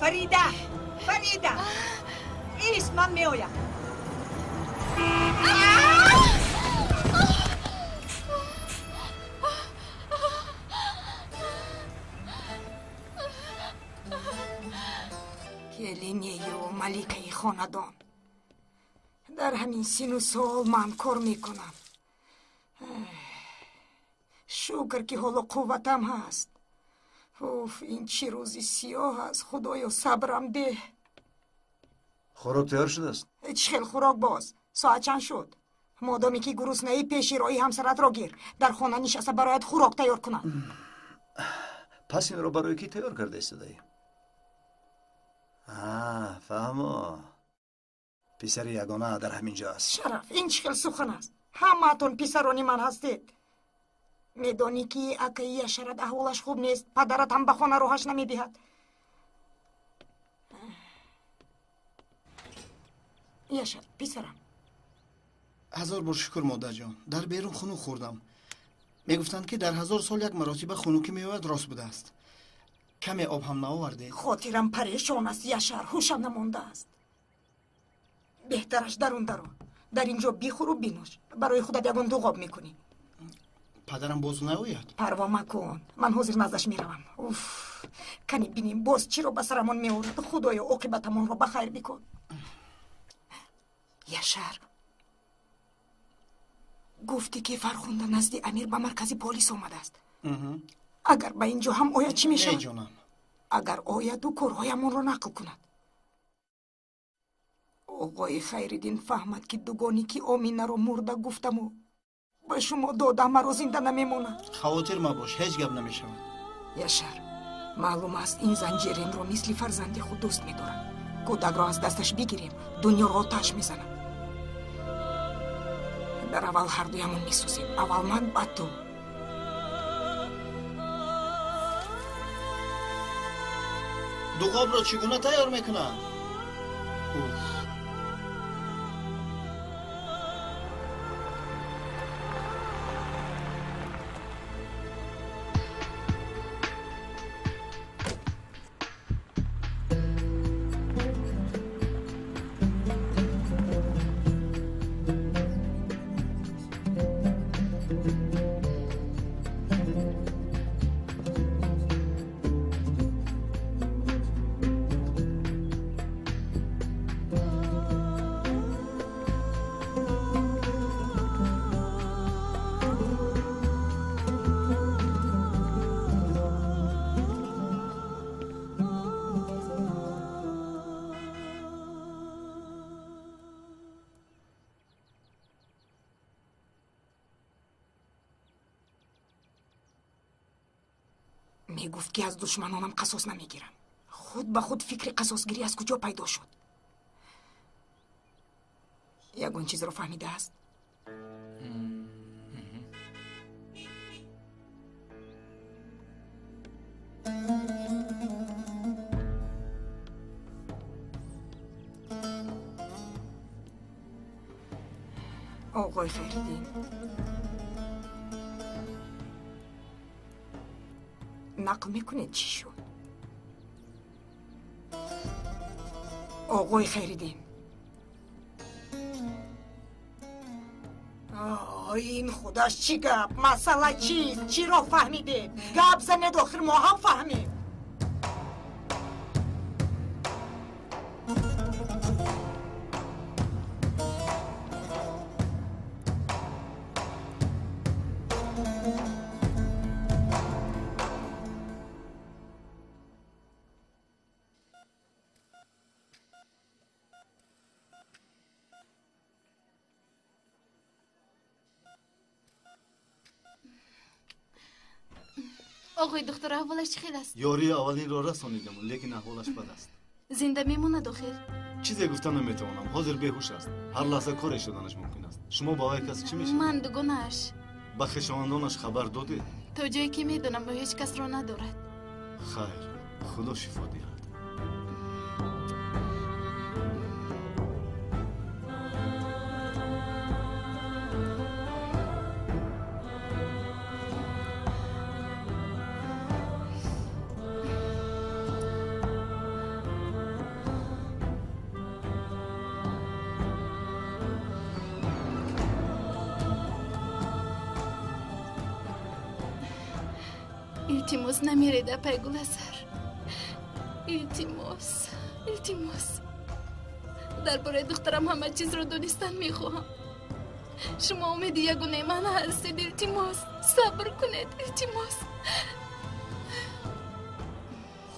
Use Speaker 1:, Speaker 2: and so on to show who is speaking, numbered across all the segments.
Speaker 1: Фарида, Фарида, ис, ман меоям. Келинею маликаи хонадон. Дар ҳамин сину сол ман кор мекунам. Шукр, ки ҳоло қувватам ҳаст. Уф, ин чӣ рӯзи сиёҳ аст, Худоё, сабрам деҳ.
Speaker 2: Хӯрок тайёр шудааст?
Speaker 1: Чӣ хел хӯрок боз? Соат чанд шуд? Модоме ки гуруснаӣ, пеши роҳи ҳамсаратро гир. Дар хона нишаста барояд хӯрок тайёр кунам.
Speaker 2: Пас инро барои кӣ тайёр карда истодаӣ? Фаҳмо. Писари ягона дар ҳамин ҷо аст.
Speaker 1: Шараф, ин чӣ хел сухан аст? Ҳамаатон писарони ман ҳастед. Медонӣ, ки акаи Яшарат аҳволаш хуб нест, падарат ҳам ба хона роҳаш намедиҳад. Яшар, писарам.
Speaker 3: Ҳазор бор шукр, модарҷон. Дар берун хунук хӯрдам. Мегуфтанд, ки дар 1000 сол як маротиба хунукӣ меояд, рост будааст. Каме об ҳам наовардед?
Speaker 1: Хотирам парешон аст, Яшар, ҳушам намондааст. Беҳтараш дарун даро. Дар ин ҷо бихӯру бинӯш. Барои худат ягон дуғоб мекунӣ.
Speaker 3: Падарам боз наояд?
Speaker 1: Парво макун, ман ҳозир наздаш меравам. Уф, кани бинем боз чиро ба сарамон меорад. Худоё, оқибатамонро ба хайр бикун. Яшар, гуфтӣ, ки Фархунда назди Амир ба маркази полис омадааст. Агар ба ин ҷо ҳам ояд, чӣ мешавад?
Speaker 3: Ҷонам,
Speaker 1: агар ояду корҳоямонро нақл кунад. Оғои Хайриддин фаҳмад, ки дугони ки Оминаро мурда гуфтаму ба шумо додам, маро зинда намемонад.
Speaker 3: Хавотир мабош, ҳеҷ гап намешавад.
Speaker 1: Яшар, маълум аст, ин зан Ҷеринро мисли фарзанди худ дӯст медорад. Кӯдакро аз дасташ бигирем, дунёро оташ мезанад. Дар аввал ҳардуямон месӯзем. Аввал ман, баъд ту.
Speaker 3: Дуғобро чӣ гуна тайёр мекунанд? Уф.
Speaker 1: Мегуфт, ки аз душманонам қасос намегирам. Худ ба худ фикри қасосгирӣ аз куҷо пайдо шуд? Ягон чизро фаҳмидааст? Оғои Хайриддин, нақл мекунед, чӣ шуд? Оғои Хайриддин, ин худаш чӣ гап? Масъала чист? Чиро фаҳмидед? Гап занед, охир мо ҳам фаҳмем.
Speaker 4: Оғои духтур, аҳволаш чӣ хел аст?
Speaker 5: Ёрии аввалинро расонидам, лекин аҳволаш бад аст.
Speaker 4: Зинда мемонад охир?
Speaker 5: Чизе гуфта наметавонам. Ҳозир беҳуш аст. Ҳар лаҳза коре шуданаш мумкин аст. Шумо ба вай кас чӣ мешавед?
Speaker 4: Ман дугонааш.
Speaker 5: Ба хешовандонаш хабар додед?
Speaker 4: То ҷое ки медонам, ӯ ҳеҷ касро надорад.
Speaker 5: Хайр, Худо шифо диҳад.
Speaker 4: Илтимос, намиред, апай Гуласар. Илтимос, илтимос. Дар бораи духтарам ҳама чизро донистан мехоҳам. Шумо умеди ягонаи ман ҳастед. Илтимос, сабр кунед, илтимос.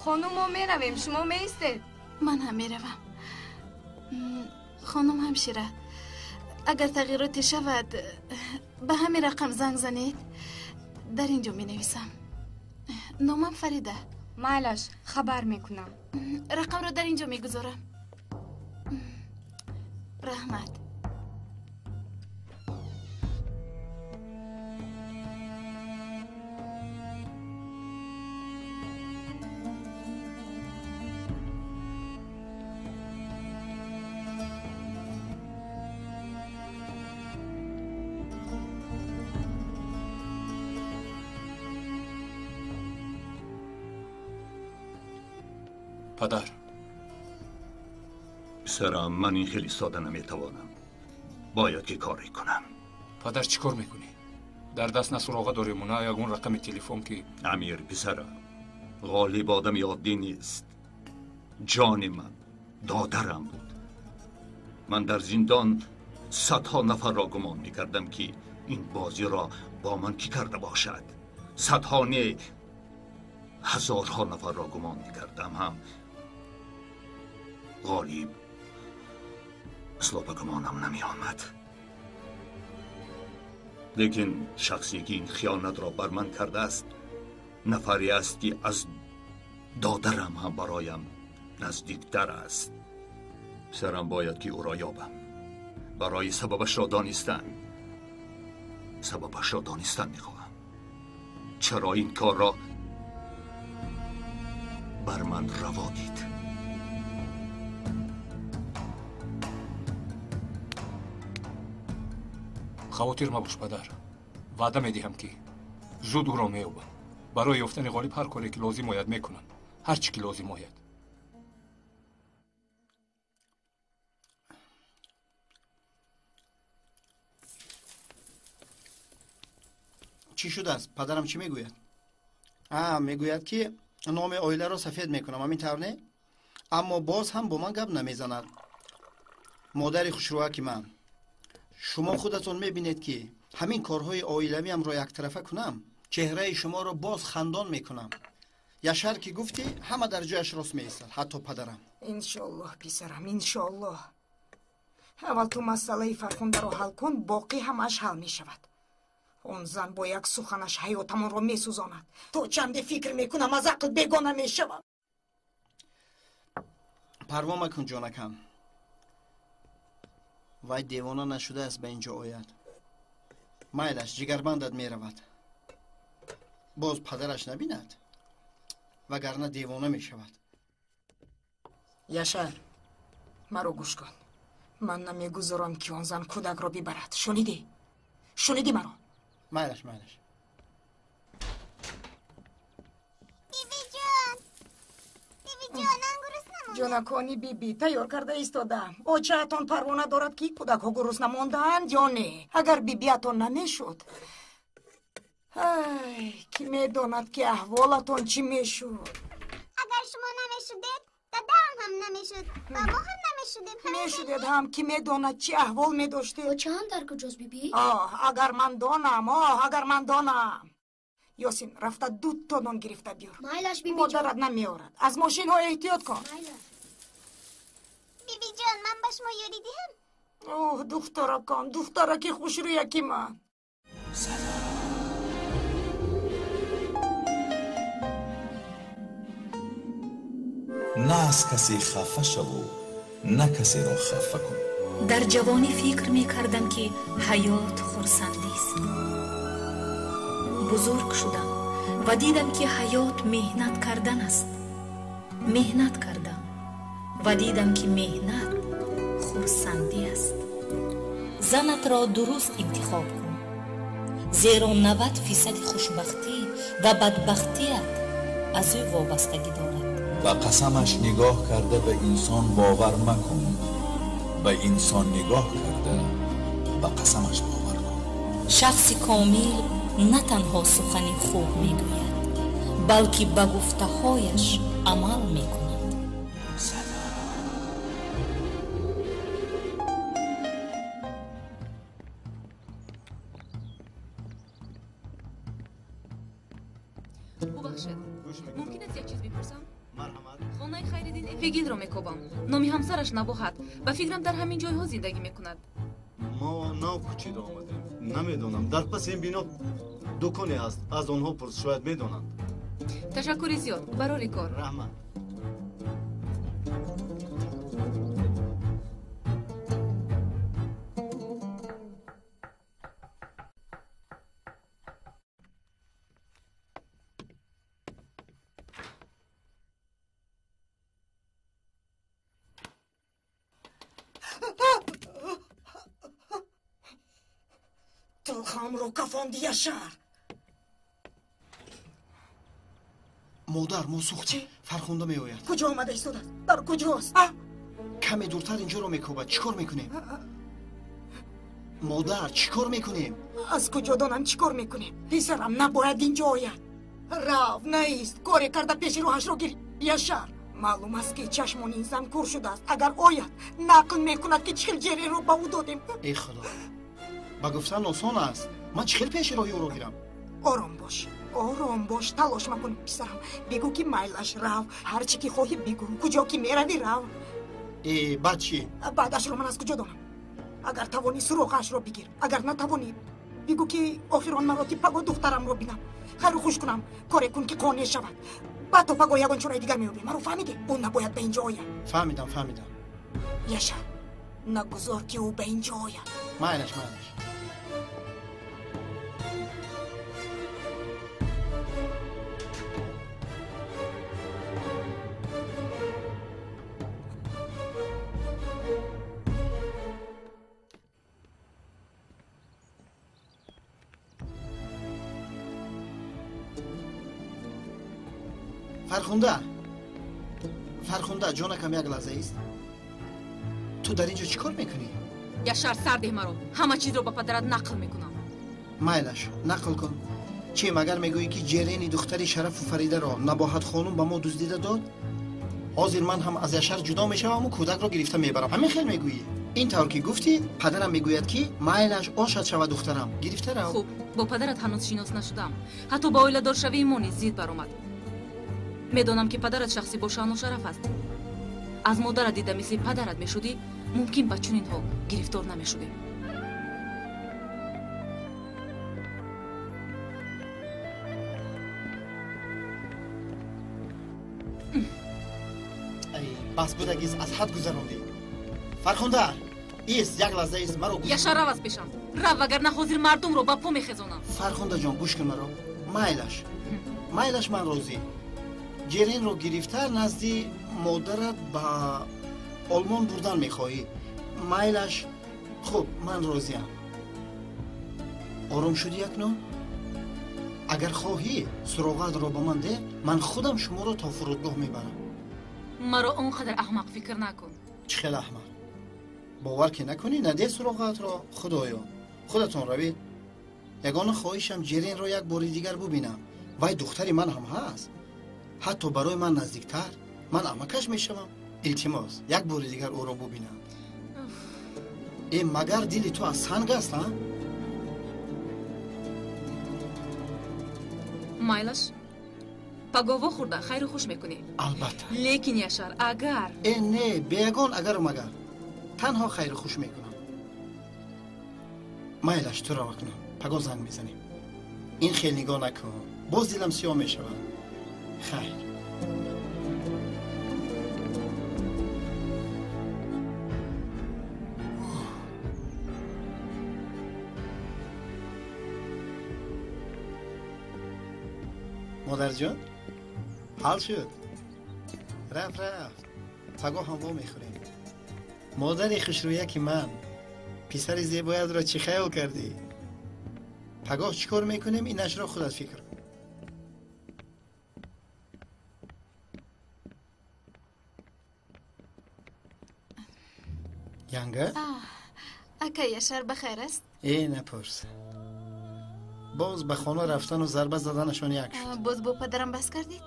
Speaker 6: Хонум, мо меравем, шумо меистед?
Speaker 4: Ман ҳам меравам. Хонум ҳамшира, агар тағйироте шавад, ба ҳамин рақам занг занед. Дар ин ҷо менависам. Номам Фарида.
Speaker 6: Майлаш, хабар мекунам.
Speaker 4: Рақамро дар ин ҷо мегузорам. Раҳмат.
Speaker 7: Падар.
Speaker 8: Писарам, ман ин хеле истода наметавонам. Бояд ки коре кунам.
Speaker 7: Падар, чӣ кор мекунӣ? Дар даст на суроға дорему, на ягон рақами телефон ки.
Speaker 8: Амир, писарам, Ғолиб одами оддӣ нест. Ҷони ман, додарам буд. Ман дар зиндон садҳо нафарро гумон мекардам, ки ин бозиро бо ман кӣ карда бошад. Садҳо не, ҳазорҳо нафарро гумон мекардам ҳам. Ғолиб асло ба гумонам намеомад. Лекин шахсе ки ин хиёнатро бар ман кардааст, нафаре аст ки аз додарам ҳам бароям наздиктар аст. Писарам, бояд ки ӯро ёбам. Барои сабабашро донистан. Сабабашро донистан мехоҳам. Чаро ин корро бар ман раво дид?
Speaker 7: Хавотир мабош, падар. Ваъда медиҳам, ки зуд ӯро меёбам. Барои ёфтани Ғолиб ҳар коре ки лозим ояд мекунам. Ҳар чӣ ки лозим ояд.
Speaker 3: Чӣ шудааст? Падарам чӣ мегӯяд? Мегӯяд, ки номи оиларо сафед мекунам, ҳамин тавр не? Аммо боз ҳам бо ман гап намезанад. Модари хушрӯаки ман, шумо худатон мебинед, ки ҳамин корҳои оилавиамро яктарафа кунам, чеҳраи шуморо боз хандон мекунам. Яшар ки гуфтӣ, ҳама дар ҷояш рост меистад, ҳатто падарам.
Speaker 1: Иншоаллоҳ, писарам, иншоаллоҳ. Аввал ту масъалаи Фархундаро ҳал кун, боқӣ ҳамааш ҳал мешавад. Он зан бо як суханаш ҳаётамонро месӯзонад. То чанде фикр мекунам, аз ақл бегона мешавам.
Speaker 3: Парво макун, ҷонакам. Вай девона нашудааст ба ин ҷо ояд. Майлаш, ҷигарбандат меравад. Боз падараш набинад, вагарна девона мешавад.
Speaker 1: Яшар, маро гӯш кун. Ман намегузорам, ки он зан кӯдакро бибарад. Шунидӣ? Шунидӣ маро?
Speaker 3: Майлаш, майлаш.
Speaker 9: Бибиҷон, бибиҷон, ман гурусна мондам.
Speaker 1: Ҷонакони биби, тайёр карда истодаам. Очаатон парво надорад, ки кӯдакҳо гурусна мондаанд ё не. Агар бибиатон намешуд, ай, ки медонад, ки аҳволатон чӣ мешуд.
Speaker 9: Агар шумо намешудед, дадаам ҳам намешуд ва мо ҳам намешудем.
Speaker 1: Мешудед ҳам, ки медонад чӣ аҳвол медоштед.
Speaker 10: Очаам дар куҷост, биби?
Speaker 1: Оҳ, агар ман донам, оҳ, агар ман донам. Ёсин, рафта дуто нон гирифта биёр.
Speaker 10: Майлаш, бибиҷон.
Speaker 1: Модарат намеорад. Аз мошинҳо эҳтиёт кун.
Speaker 9: Бибиҷон, ман ба шумо ёрӣ диҳам?
Speaker 1: Оҳ, духтаракам, духтараки хушрӯяки ман.
Speaker 11: На аз касе хафа шаву, на касеро хафа кун.
Speaker 12: Дар ҷавонӣ фикр мекардам, ки ҳаёт хурсандист. Бузург шудам ва дидам, ки ҳаёт меҳнат кардан аст. Меҳнат кардам ва дидам, ки меҳнат хурсандӣ аст. Занатро дуруст интихоб кун, зеро 90% хушбахтӣ ва бадбахтият аз ӯ вобастагӣ дорад.
Speaker 11: Ба қасамаш нигоҳ карда ба инсон бовар макун, ба инсон нигоҳ карда ба қасамаш бовар кун.
Speaker 12: Шахси комил на танҳо сухани хуб мегӯяд, Балки ба гуфтаҳояш амал мекунад.
Speaker 4: Бубахшед, мумкин аст як чиз бипурсам? Хонаи Хайриддин Эфегилро мекобам. Номи ҳамсараш Набоҳат. Ба фикрам, дар ҳамин ҷойҳо зиндагӣ мекунад.
Speaker 5: Мо нав кӯчида омадем. Намедонам, дар паси ин бино дуконе ҳаст, аз онҳо пурс, шояд медонанд.
Speaker 4: Ташаккури зиёд, барори кор.
Speaker 5: Раҳмат.
Speaker 1: Тилхамро кафонди, Яшар.
Speaker 3: Модар, мо сӯхтем. Фархунда меояд.
Speaker 1: Куҷо омада истодааст? Дар куҷост?
Speaker 3: Каме дуртар инҷоро мекобад. Чӣ кор мекунем, модар? Чӣ кор мекунем?
Speaker 1: Аз куҷо донам чӣ кор мекунем? Писарам набояд инҷо ояд. Рав, наист, коре карда пеши роҳашро гир, Яшар. Маълум аст, ки чашмони ин зан кур шудааст. Агар ояд, нақл мекунад, ки чӣ хел ҷереро ба ӯ додем.
Speaker 3: Эй худо, ба гуфтан осон аст. Ман чӣ хел пеши роҳи ӯро гирам?
Speaker 1: Ором бош, ором бош, талош макун, писарам. Бигӯ, ки майлаш, рав, ҳар чӣ ки хоҳӣ бигӯ, куҷо ки меравӣ, рав.
Speaker 3: Э, баъд чӣ?
Speaker 1: Баъдашро ман аз куҷо донам? Агар тавонӣ, суроғаашро бигир, агар натавонӣ, бигӯ, ки охирон маротиб паго духтарамро бинам, хайру хуш кунам. Коре кун, ки қонеъ шавад. Баъд то паго ягон чораи дигар меёбем. Маро фаҳмидӣ? Ӯ набояд ба инҷо ояд.
Speaker 3: Фаҳмидам, фаҳмидам.
Speaker 1: Яшар, нагузор, ки ӯ ба инҷо ояд.
Speaker 3: Майлаш, майлаш. Фархунда, Фархунда, ҷонакам, як лаҳза ист. Ту дар ин ҷо чӣ кор мекунӣ?
Speaker 4: Яшар, сардеҳ маро, ҳама чизро ба падарат нақл мекунам.
Speaker 3: Майлаш, нақл кун. Чӣ, магар мегӯӣ, ки Ҷерени духтари Шарафу Фаридаро Набоҳат хонум ба мо дуздида дод? Ҳозир ман ҳам аз Яшар ҷудо мешаваму кӯдакро гирифта мебарам. Ҳамин хел мегӯӣ? Ин тавр ки гуфтӣ, падарам мегӯяд, ки майлаш, ошад шава, духтарам, гирифта рав.
Speaker 4: Хуб, бо падарат ҳанӯз шинос нашудам. Ҳатто ба оиладоршавии мо низ зид баромад. Медонам, ки падарат шахси бошаъну шараф аст. Аз модарат дида мисли падарат мешудӣ, мумкин ба чунин ҳол гирифтор намешудем.
Speaker 3: Бас, будагиз, аз ҳад гузарондӣ. Фархунда, ист, як лаҳза ист, маро.
Speaker 4: Яшар, рав аз пешам, рав, вагарна ҳозир мардумро ба по мехезонам.
Speaker 3: Фархундаҷон, гӯш кун маро. Майлаш, майлаш, ман розӣ. Ҷеренро гирифта назди модарат ба Олмон бурдан мехоҳӣ. Майлаш, хуб, ман розиам. Ором шудӣ акнун? Агар хоҳӣ, суроғатро ба ман деҳ, ман худам шуморо то фурудгоҳ мебарам.
Speaker 4: Маро он қадар аҳмақ фикр накун.
Speaker 3: Чӣ хел аҳмақ? Бовар ки накунӣ, надеҳ суроғатро. Худоё, худатон равед. Ягона хоҳишам, Ҷеренро як бори дигар бубинам. Вай духтари ман ҳам ҳаст, ҳатто барои ман наздиктар. Ман амакаш мешавам. Илтимос, як бори дигар ӯро бубинам. Э, магар дили ту аз санг аст, а?
Speaker 4: Майлаш, паго вохӯрда хайру хуш мекунӣ.
Speaker 3: Албатта.
Speaker 4: Лекин, Яшар, агар
Speaker 3: Э, не, беягон агару магар. Танҳо хайру хуш мекунам. Майлаш, ту рав акнун, паго занг мезанем. Ин хел нигоҳ накун, боз дилам сиёҳ мешавад. Хайр. Модарҷон, ҳал шуд. Рафт, рафт, пагоҳ ҳам во мехӯрем. Модари хушрӯяки ман, писари зебоятро чӣ хаёл кардӣ? Пагоҳ чӣ кор мекунем, инашро худат фикр кун. Янга?
Speaker 10: Акай Яшар бахайр аст?
Speaker 3: Э, напурс. Боз ба хона рафтану зарба заданашон як шуд.
Speaker 10: Боз бо падарам баҳс кардед?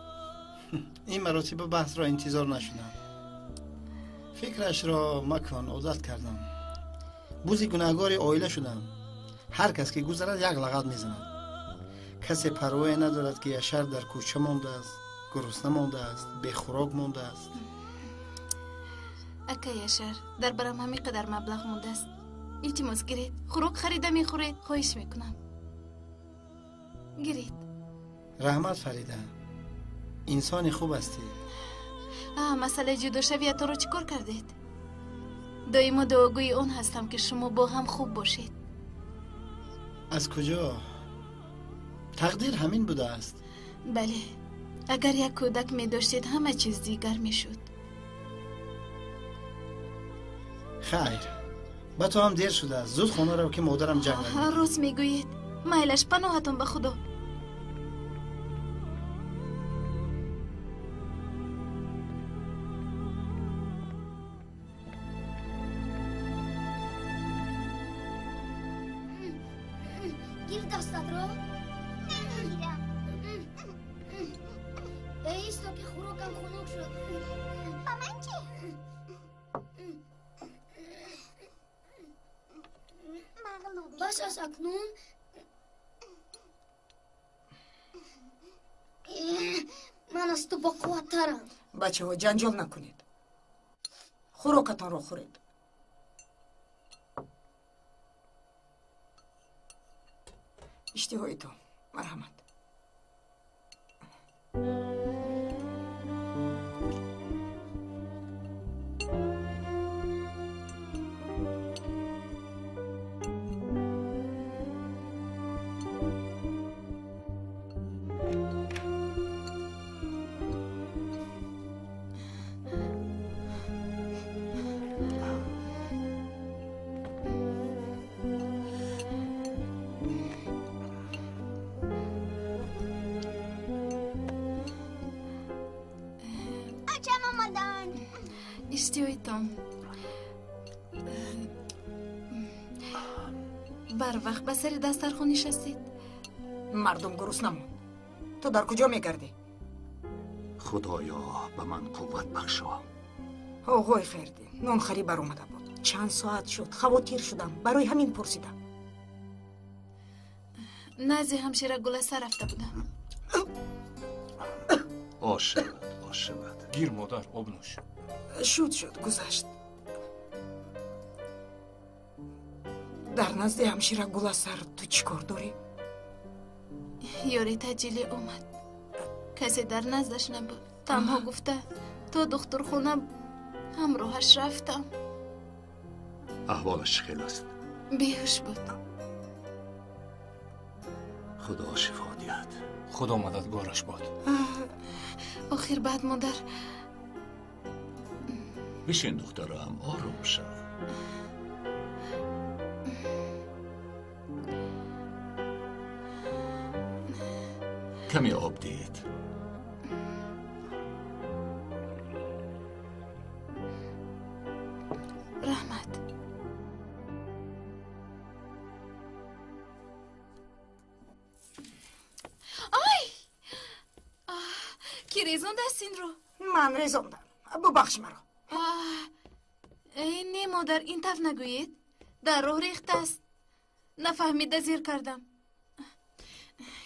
Speaker 3: Ин маротиба баҳсро интизор нашудам. Фикрашро макун, одат кардам. Бузи гунаҳгори оила шудам. Ҳар кас ки гузарад, як лағат мезанад. Касе парвое надорад, ки Яшар дар кӯча мондааст, гурусна мондааст, бехӯрок мондааст.
Speaker 10: Ака Яшар, дар барам ҳамин қадар маблағ мондааст. Илтимос, гиред, хӯрок харида мехӯред, хоҳиш мекунам. Гиред.
Speaker 3: Раҳмат, Фарида, инсони хуб ҳастӣ.
Speaker 10: Масъалаи ҷудошавиятонро чӣ кор кардед? Доимо дуогӯи он ҳастам, ки шумо бо ҳам хуб бошед.
Speaker 3: Аз куҷо? Тақдир ҳамин будааст.
Speaker 10: Бале, агар як кӯдак медоштед, ҳама чиз дигар мешуд.
Speaker 3: Хайр, ба ту ҳам дер шудааст. Зуд хона рав, ки модарам ҷанг намекунад.
Speaker 10: Рост мегӯед. Майлаш, паноҳатон ба Худо.
Speaker 9: Гир дастатро. Намегирам. Беисто, ки хӯрокам хунук шуд. Ба ман чӣ? Бас аст акнун. Ман аз ту боқувваттарам.
Speaker 1: Бачаҳо, ҷанҷол накунед. Хӯрокатонро хӯред. Иштиҳоитон, марҳамат.
Speaker 10: Иштиҳоитон. Барвақт ба сари дастархон нишастед.
Speaker 1: Мардум гурусна монд. Ту дар куҷо мегардӣ?
Speaker 8: Худоё, ба ман қувват бахшо.
Speaker 1: Оғои Хайрдин, нонхарӣ баромада буд. Чанд соат шуд, хавотир шудам, барои ҳамин пурсидам.
Speaker 10: Назди ҳамшира Гуласар рафта будам.
Speaker 8: Ош шавад, ош шавад.
Speaker 7: Гир, модар, об нӯш.
Speaker 1: Шуд, шуд, гузашт. Дар назди ҳамшира Гуласар ту чӣ кор дорӣ?
Speaker 10: Ёри таъҷилӣ омад. Касе дар наздаш набуд. Танҳо гуфта, то духтурхона ҳамроҳаш рафтам.
Speaker 8: Аҳволаш чӣ хел аст?
Speaker 10: Беҳуш буд.
Speaker 8: Худо шифо диҳад.
Speaker 7: Худо мададгораш бод.
Speaker 10: Охир баъд, модар.
Speaker 8: Бишин, духтарам, ором шав. Каме об диҳед.
Speaker 10: Раҳмат. Ай, ки резондааст инро?
Speaker 1: Ман резондам, бубахш маро.
Speaker 10: Эй, не, модар, ин тавр нагӯед. Дар роҳ рехтааст. Нафаҳмида зер кардам.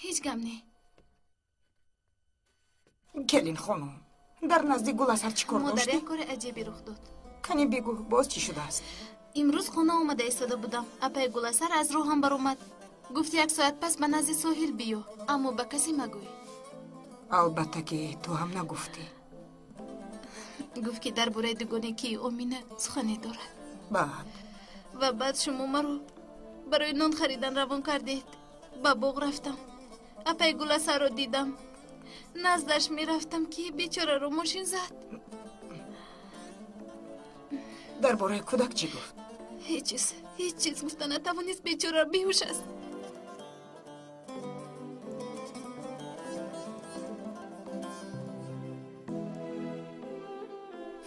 Speaker 10: Ҳеҷ гам не.
Speaker 1: Келин хонум, дар назди Гуласар чӣ кор
Speaker 10: Модар,
Speaker 1: доштӣ?
Speaker 10: як кори аҷибе рух дод.
Speaker 1: Кани бигӯ, боз чӣ шудааст?
Speaker 10: Имрӯз хона омада истода будам. Апаи Гуласар аз роҳам баромад. Гуфт, як соат пас ба назди соҳил биё, аммо ба касе магӯй.
Speaker 1: Албатта, ки ту ҳам нагуфтӣ.
Speaker 10: Гуфт, ки дар бораи дугонакии Омина сухане дорад.
Speaker 1: Баъд?
Speaker 10: Ва баъд шумо маро барои нон харидан равон кардед. Ба боғ рафтам, апаи Гуласарро дидам. Наздаш мерафтам, ки бечораро мошин зад.
Speaker 1: Дар бораи кӯдак чӣ гуфт?
Speaker 10: Ҳеҷ чиз, ҳеҷ чиз гуфта натавонист. Бечора беҳуш аст.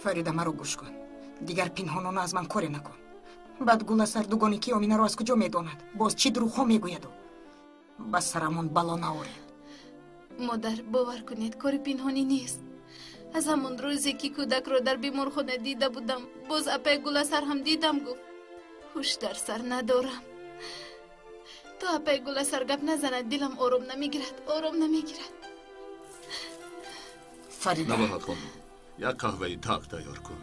Speaker 1: Фарида, маро гӯш кун. Дигар пинҳонона аз ман коре накун. Баъд Гуласар дугоникии Оминаро аз куҷо медонад? Боз чӣ дурӯғҳо мегӯяду? Ба сарамон бало наоред.
Speaker 10: Модар, бовар кунед, кори пинҳонӣ нест. Аз ҳамон рӯзе ки кӯдакро дар беморхона дида будам, боз апай Гуласар ҳам дидам, гуфт ҳуш дар сар надорам. То апай Гуласар гап назанад, дилам ором намегирад, ором намегирад.
Speaker 1: Фарида,
Speaker 8: Набоҳат хонум, як қаҳваи талх тайёр кун.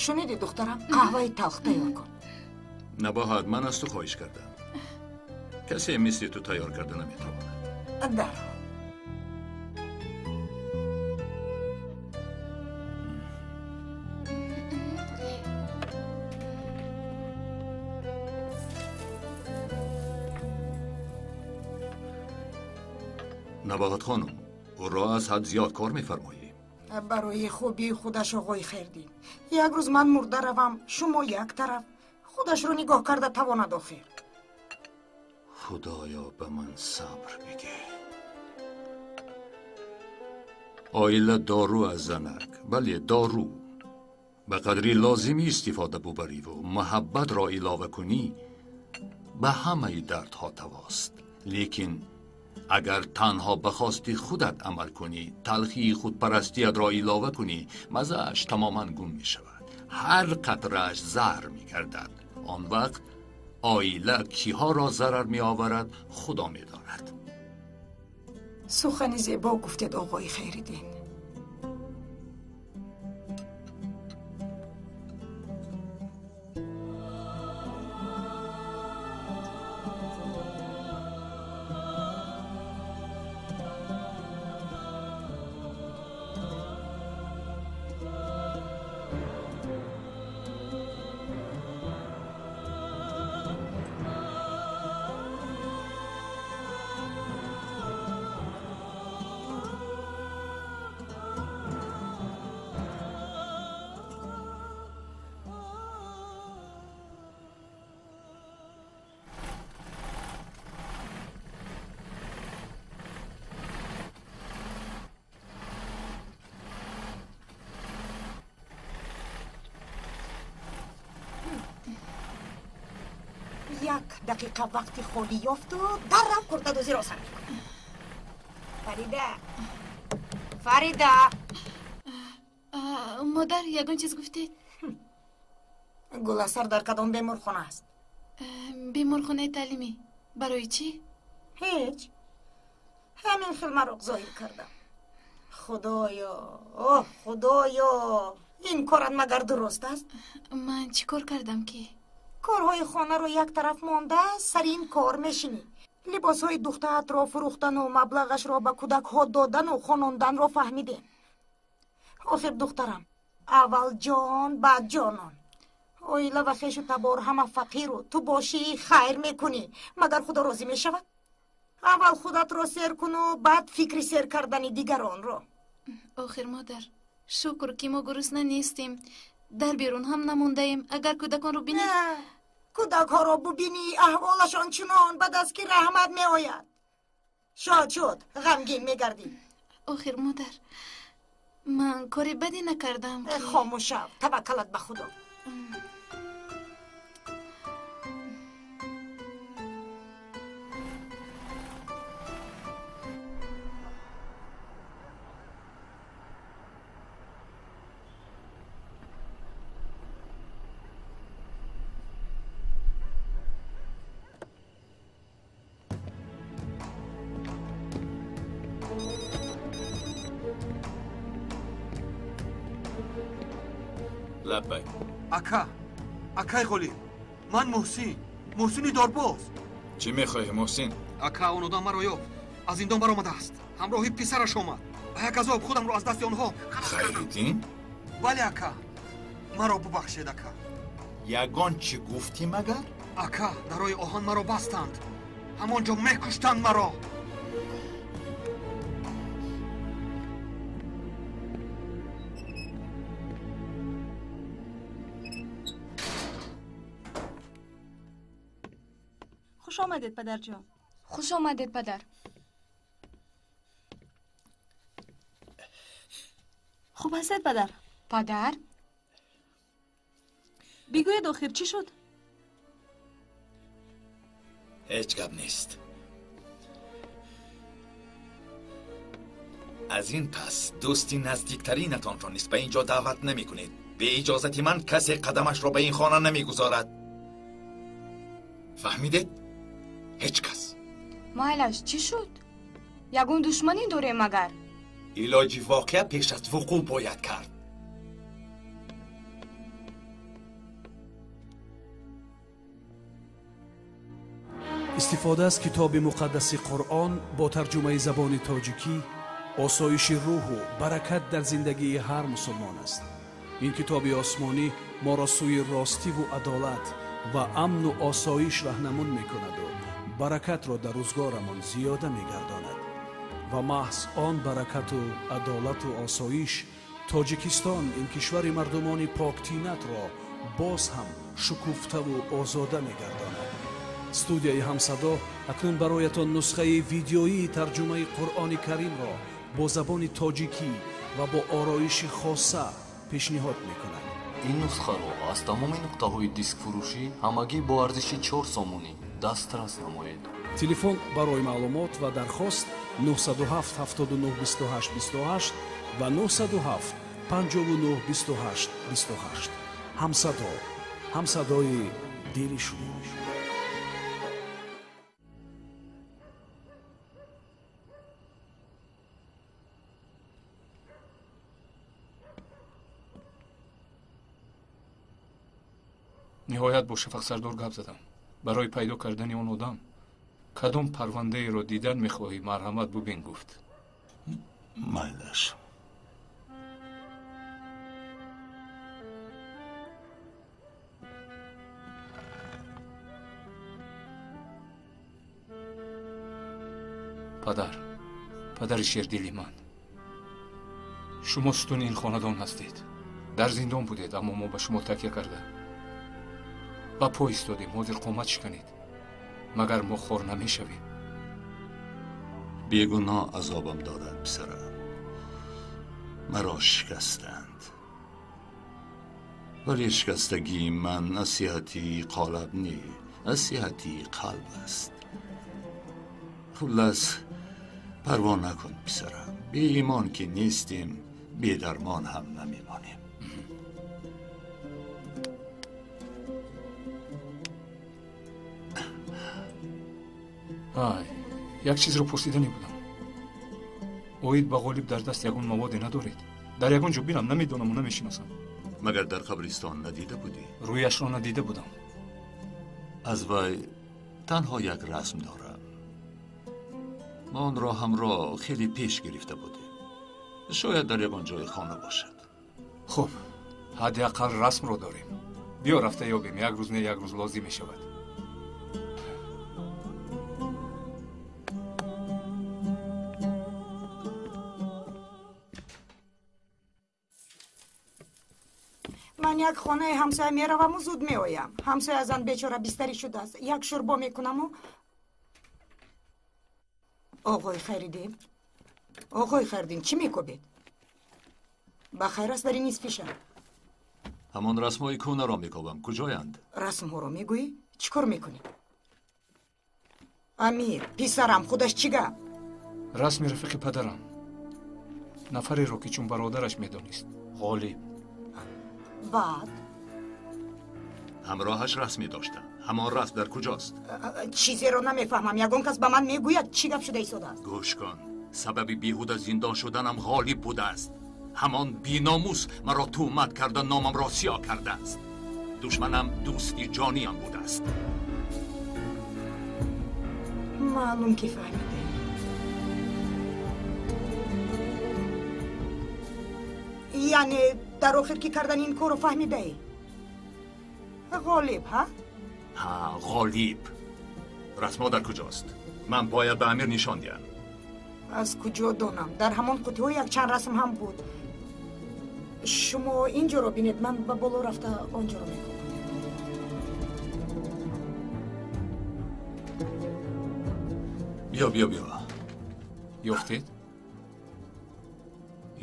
Speaker 1: Шунидӣ, духтарам? Қаҳваи талх тайёр кун.
Speaker 8: Набоҳат, ман аз ту хоҳиш кардам. Касе мисли ту тайёр карда наметавонад.
Speaker 1: Дар
Speaker 8: Набоҳат хонум, ӯро аз ҳад зиёд кор мефармоӣ.
Speaker 1: Барои хубии худаш, оғои Хайрдин. Як рӯз ман мурда равам, шумо як тараф, худашро нигоҳ карда тавонад охир.
Speaker 8: Худоё, ба ман сабр бидеҳ. Оила дору аз занак, бале, дору. Ба қадри лозимӣ истифода бубариву муҳаббатро илова кунӣ, ба ҳамаи дардҳо тавост. Лекин агар танҳо ба хости худат амал кунӣ, талхии худпарастиятро илова кунӣ, маззааш тамоман гум мешавад. Ҳар қатрааш заҳр мегардад. Он вақт оила киҳоро зарар меоварад, Худо медонад.
Speaker 1: Сухани зебо гуфтед, оғои Хайриддин. Як дақиқа вақти холӣ ёфту даррав куртадӯзиро сар мекунам. Фарида, Фарида!
Speaker 10: Модар, ягон чиз гуфтед?
Speaker 1: Гуласар дар кадом беморхона аст?
Speaker 10: Беморхонаи таълимӣ. Барои чӣ?
Speaker 1: Ҳеҷ. Ҳамин хел мароқ зоҳир кардам. Худоё, оҳ, Худоё, ин корат магар дуруст аст?
Speaker 10: Ман чӣ кор кардам ки?
Speaker 1: Корҳои хонаро як тараф монда, сари ин кор мешинӣ. Либосҳои духтаатро фурӯхтану маблағашро ба кӯдакҳо додану хононданро фаҳмидем. Охир, духтарам, аввал ҷон, баъд ҷонон. Оила ва хешу табор ҳама фақиру ту бошӣ хайр мекунӣ. Магар Худо розӣ мешавад? Аввал худатро сер куну баъд фикри сер кардани дигаронро.
Speaker 10: Охир, модар, шукр ки мо гурусна нестем. Дар берун ҳам намондаем. Агар кӯдаконро бинӣ.
Speaker 1: Кӯдакҳоро бубинӣ, аҳволашон чунон бад аст ки раҳмат меояд. Шод шуд, ғамгин мегардӣ.
Speaker 10: Охир, модар, ман кори бадӣ накардам.
Speaker 1: Хомӯш шав, таваккалат ба Худо.
Speaker 11: Лаббайк.
Speaker 13: Ака, акай Ғолиб, ман Муҳсин, Муҳсини Дорбоз.
Speaker 11: Чӣ мехоҳӣ, Муҳсин?
Speaker 13: Ака, он одам маро ёфт. Аз зиндон баромадааст. Ҳамроҳи писараш омад. Ба як азоб худамро аз дасти онҳо халос кардам.
Speaker 11: Хайриддин?
Speaker 13: Бале, ака. Маро бубахшед, ака.
Speaker 11: Ягон чӣ гуфтӣ магар?
Speaker 13: Ака, дар роҳи оҳан маро бастанд. Ҳамон ҷо мекуштанд маро.
Speaker 14: Хуш омадед, падарҷон.
Speaker 6: Хуш омадед, падар.
Speaker 14: Хуб ҳастед, падар?
Speaker 6: Падар?
Speaker 14: Бигӯед, охир чӣ шуд?
Speaker 15: Ҳеҷ гап нест. Аз ин пас дӯсти наздиктаринатонро низ ба ин ҷо даъват намекунед. Бе иҷозати ман касе қадамашро ба ин хона намегузорад. Фаҳмидед? Ҳеҷ кас.
Speaker 6: Майлаш, чӣ шуд? Ягон душманӣ дорем магар?
Speaker 15: Илоҷи воқеа пеш аз вуқӯъ бояд кард.
Speaker 16: Истифода аз китоби муқаддаси Қуръон бо тарҷумаи забони тоҷикӣ осоиши рӯҳу баракат дар зиндагии ҳар мусулмон аст. Ин китоби осмонӣ моро сӯи ростиву адолат ва амну осоиш раҳнамун мекунаду баракатро дар рӯзгорамон зиёда мегардонад. Ва маҳз он баракату адолату осоиш Тоҷикистон, ин кишвари мардумони поктинатро боз ҳам шукуфтаву озода мегардонад. Студияи Ҳамсадо акнун бароятон нусхаи видеоии тарҷумаи Қуръони Каримро бо забони тоҷикӣ ва бо ороиши хоса пешниҳод мекунад.
Speaker 17: Ин нусхаро аз тамоми нуқтаҳои дискфурӯшӣ ҳамагӣ бо арзиши 4 сомонӣ дастрас намоед.
Speaker 16: Телефон барои маълумот ва дархост 907 79 28 28 ва 907 59 28 28. Ҳамсадо, ҳамсадои дили шумо.
Speaker 7: Ниҳоят бо Шафақ сардор гап задам. Барои пайдо кардани он одам кадом парвандаеро дидан мехоҳӣ, марҳамат бубин, гуфт.
Speaker 8: Майлаш.
Speaker 7: Падар, падари шердили ман, шумо сутуни ин хонадон ҳастед. Дар зиндон будед, аммо мо ба шумо такя карда ба по истодем. Ҳозир қомат шиканед, магар мо хор намешавем?
Speaker 8: Бегуноҳ азобам доданд, писарам. Маро шикастанд, вале шикастагии ман насиҳати қолаб не, насиҳати қалб аст. Хуллас, парво накун, писарам. Беимон ки нестем, бедармон ҳам намемонем.
Speaker 7: Ай, як чизро пурсида мебудам. Оид ба Ғолиб дар даст ягон маводе надоред? Дар ягон ҷо бинам, намедонаму намешиносам.
Speaker 8: Магар дар қабристон надида будӣ?
Speaker 7: Рӯяшро надида будам.
Speaker 8: Аз вай танҳо як расм дорам. Мо онро ҳамроҳ хеле пеш гирифта будем. Шояд дар ягон ҷои хона бошад.
Speaker 7: Хуб, ҳадди ақал расмро дорем. Биё рафта ёбем, як рӯз не як рӯз лозим мешавад.
Speaker 1: Ман як хонаи ҳамсоя мераваму зуд меоям. Ҳамсоя зан бечора бистарӣ шудааст. Як шӯрбо мекунаму. Оғои Хайриддин, оғои Хайриддин, чӣ мекобед? Ба хайр аст дар ин нисфи шаб?
Speaker 8: Ҳамон расмҳои кӯнаро мекобам. Куҷоянд?
Speaker 1: Расмҳоро мегӯӣ? Чӣ кор мекунӣ? Амир, писарам, худаш чӣ гап?
Speaker 7: Расми рафиқи падарам, нафареро ки чун бародараш медонист, Ғолиб.
Speaker 1: Баъд?
Speaker 8: Ҳамроҳаш расме доштам. Ҳамон расм дар куҷост?
Speaker 1: Чизеро намефаҳмам. Ягон кас ба ман мегӯяд чӣ гап шуда истодааст?
Speaker 8: Гӯш кун, сабаби беҳуда зиндон шуданам Ғолиб будааст. Ҳамон биномус маро туҳмат карда, номамро сиёҳ кардааст. Душманам дӯсти ҷониам будааст.
Speaker 1: Маълум ки фаҳмидем. Яъне дар охир ки кардани ин корро фаҳмидаӣ? Ғолиб, ҳа?
Speaker 8: Ҳа, Ғолиб. Расмҳо дар куҷост? Ман бояд ба Амир нишон диҳам.
Speaker 1: Аз куҷо донам? Дар ҳамон қутиҳо якчанд расм ҳам буд. Шумо ин ҷоро бинед, ман ба боло рафта он ҷоро мекунам.
Speaker 8: Биё, биё, биё.
Speaker 7: Ёфтед?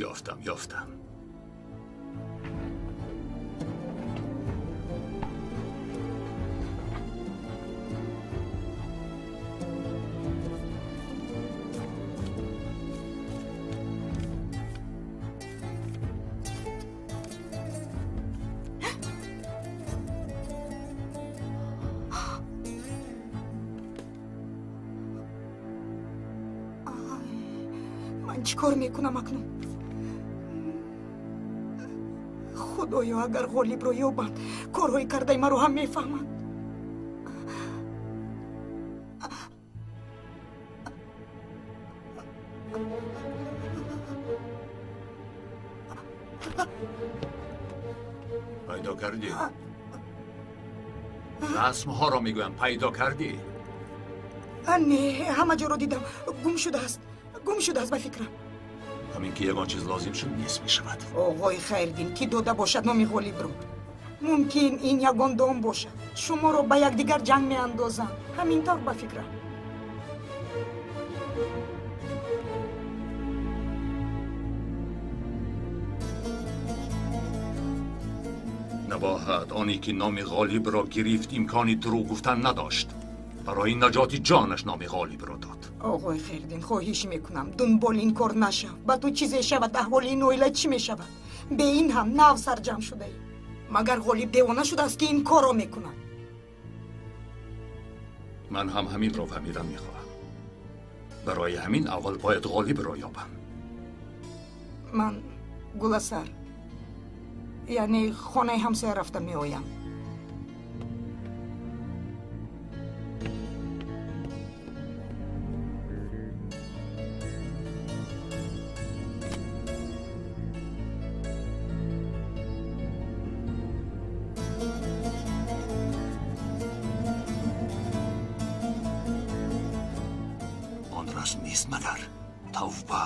Speaker 8: Ёфтам, ёфтам.
Speaker 1: Чӣ кор мекунам акнун? Худоё, агар Ғолибро ёбанд, корҳои кардаи маро ҳам мефаҳманд.
Speaker 8: Пайдо кардӣ? Расмҳоро мегӯям, пайдо кардӣ?
Speaker 1: Не, ҳама ҷоро дидам, гум шудааст, гум шудааст ба фикрам.
Speaker 8: Ҳамин ки ягон чиз лозим шуд, нест мешавад.
Speaker 1: Оғои Хайрдин, ки дода бошад номи Ғолибро? Мумкин ин ягон дом бошад. Шуморо ба якдигар ҷанг меандозанд. Ҳамин тавр ба фикрам.
Speaker 8: Набоҳат оне ки номи Ғолибро гирифт, имкони дурӯғ гуфтан надошт. Барои наҷоти ҷонаш номи Ғолибро дод.
Speaker 1: Оғои Хайрдин, хоҳиш мекунам, дунболи ин кор нашав. Ба ту чизе шавад, аҳволи ин оила чӣ мешавад? Бе ин ҳам нав сарҷамъ шудаӣ. Магар Ғолиб девона шудааст, ки ин корро мекунад?
Speaker 8: Ман ҳам ҳаминро фаҳмидан мехоҳам. Барои ҳамин аввал бояд Ғолибро ёбам.
Speaker 1: Ман Гуласар, яъне хонаи ҳамсоя рафта меоям.
Speaker 8: Он расм нест магар? Тавба!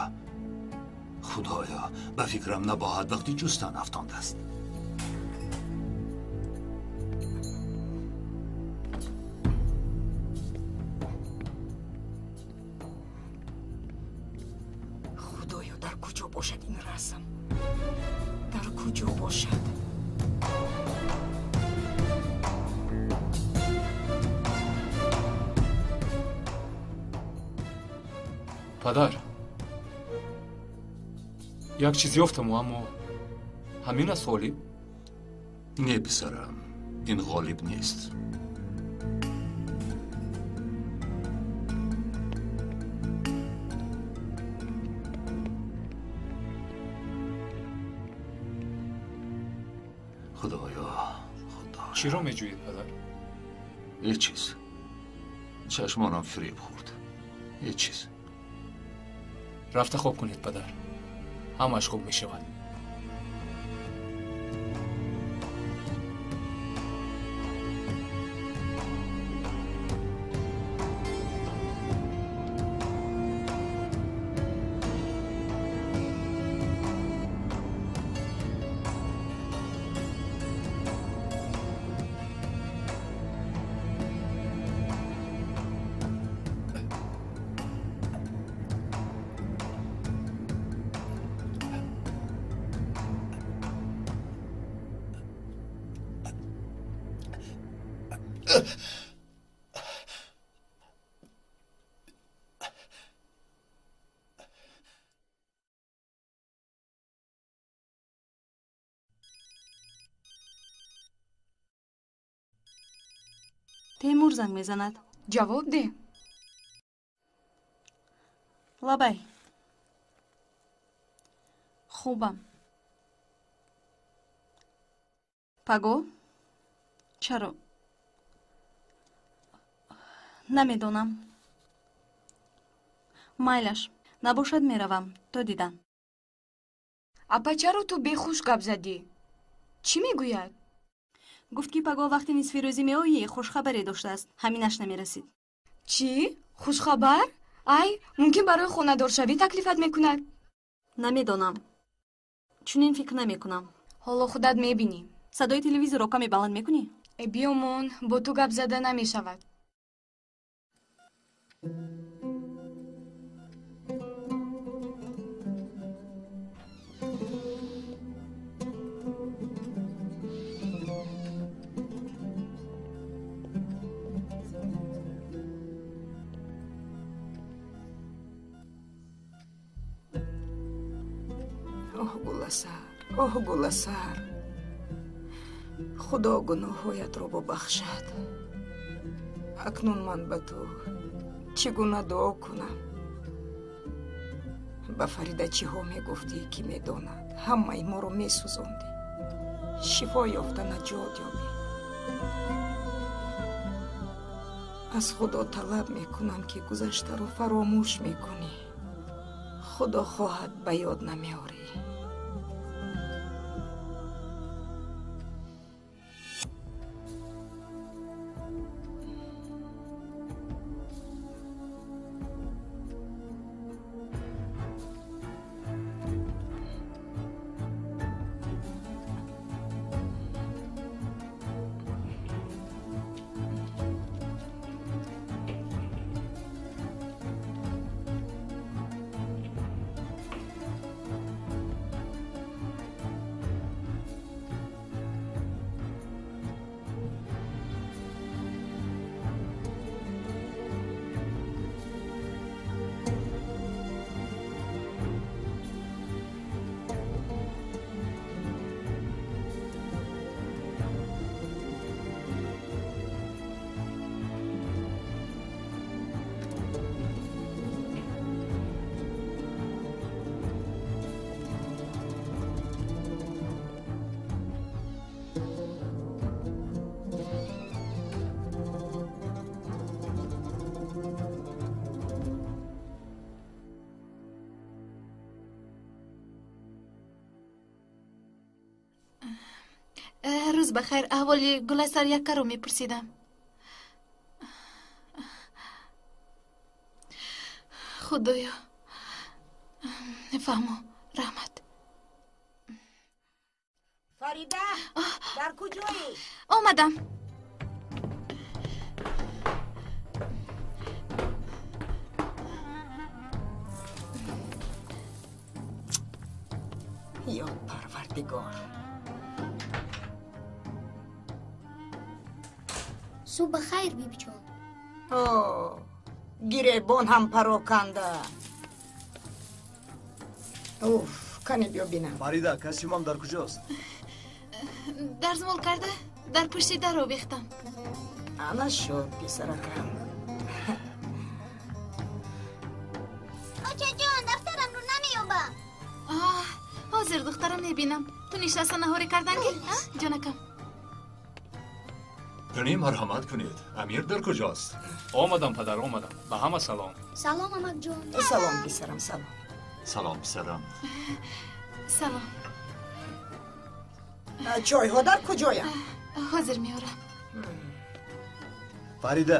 Speaker 8: Худоё, ба фикрам набоҳад вақти ҷустан афтондааст.
Speaker 1: Худоё, дар куҷо бошад ин расм? Дар куҷо бошад?
Speaker 7: Падар, як чиз ёфтаму, аммо ҳамин аст Ғолиб?
Speaker 8: Не, писарам, ин Ғолиб нест. Худоё, Худо.
Speaker 7: Чиро меҷӯед, падар?
Speaker 8: Ҳеҷ чиз. Чашмонам фиреб хӯрд. Ҳеҷ чиз.
Speaker 7: Рафта хоб кунед, падар. Ҳамааш хуб мешавад.
Speaker 14: Темур занг мезанад.
Speaker 6: Ҷавоб деҳ.
Speaker 14: Лабай. Хубам. Паго? Чаро? Намедонам. Майлаш, набошад меравам, то дидан.
Speaker 6: Апа, чаро ту бехуш гап задӣ? Чӣ мегӯяд?
Speaker 14: Гуфт, ки паго вақти нисфирӯзӣ меоӣ, хушхабаре доштааст. Ҳаминаш намерасид.
Speaker 6: Чӣ? Хушхабар? Ай, мумкин барои хонадоршавӣ таклифат мекунад?
Speaker 14: Намедонам. Чунин фикр намекунам.
Speaker 6: Ҳоло худат мебинӣ.
Speaker 14: Садои телевизорро каме баланд мекунӣ?
Speaker 6: Э, биёмон, бо ту гап зада намешавад.
Speaker 1: Оҳ, Гуласар, оҳ, Гуласар, Худо гуноҳҳоятро бубахшад. Акнун ман ба ту чӣ гуна дуо кунам? Ба Фарида чиҳо мегуфтӣ, ки медонад, ҳамаи моро месӯзондӣ. Шифо ёфта наҷот ёбӣ. Аз Худо талаб мекунам, ки гузаштаро фаромӯш мекунӣ. Худо хоҳад, ба ёд намеорӣ.
Speaker 10: Рӯз бахайр, аҳволи Гуласар яккаро мепурсидам. Худоё, фаҳмо, раҳмат.
Speaker 1: Фарида, дар куҷоӣ?
Speaker 10: Омадам.
Speaker 1: Ё Парвардигор.
Speaker 9: Субҳ бахайр, бибиҷон.
Speaker 1: О, гиребон ҳам пароканда. Уф, кане биё бинам.
Speaker 2: Фарида, костюмам дар куҷост?
Speaker 10: Дарзмол карда, дар пушти дар овехтам.
Speaker 1: Ана шуд, писаракам.
Speaker 9: Очаҷон, дафтарамро намеёбам.
Speaker 10: Ҳозир, духтарам, мебинам. Ту нишаста наҳорӣ кардан ки, ҷонакам?
Speaker 8: Кани марҳамат кунед. Амир дар куҷост?
Speaker 7: Омадам, падар, омадам. Ба ҳама салом.
Speaker 9: Салом, амакҷон.
Speaker 1: Салом, писарам, салом.
Speaker 8: Салом, писарам.
Speaker 10: Салом.
Speaker 1: Чойҳо дар куҷоянд?
Speaker 10: Ҳозир меорам.
Speaker 2: Фарида,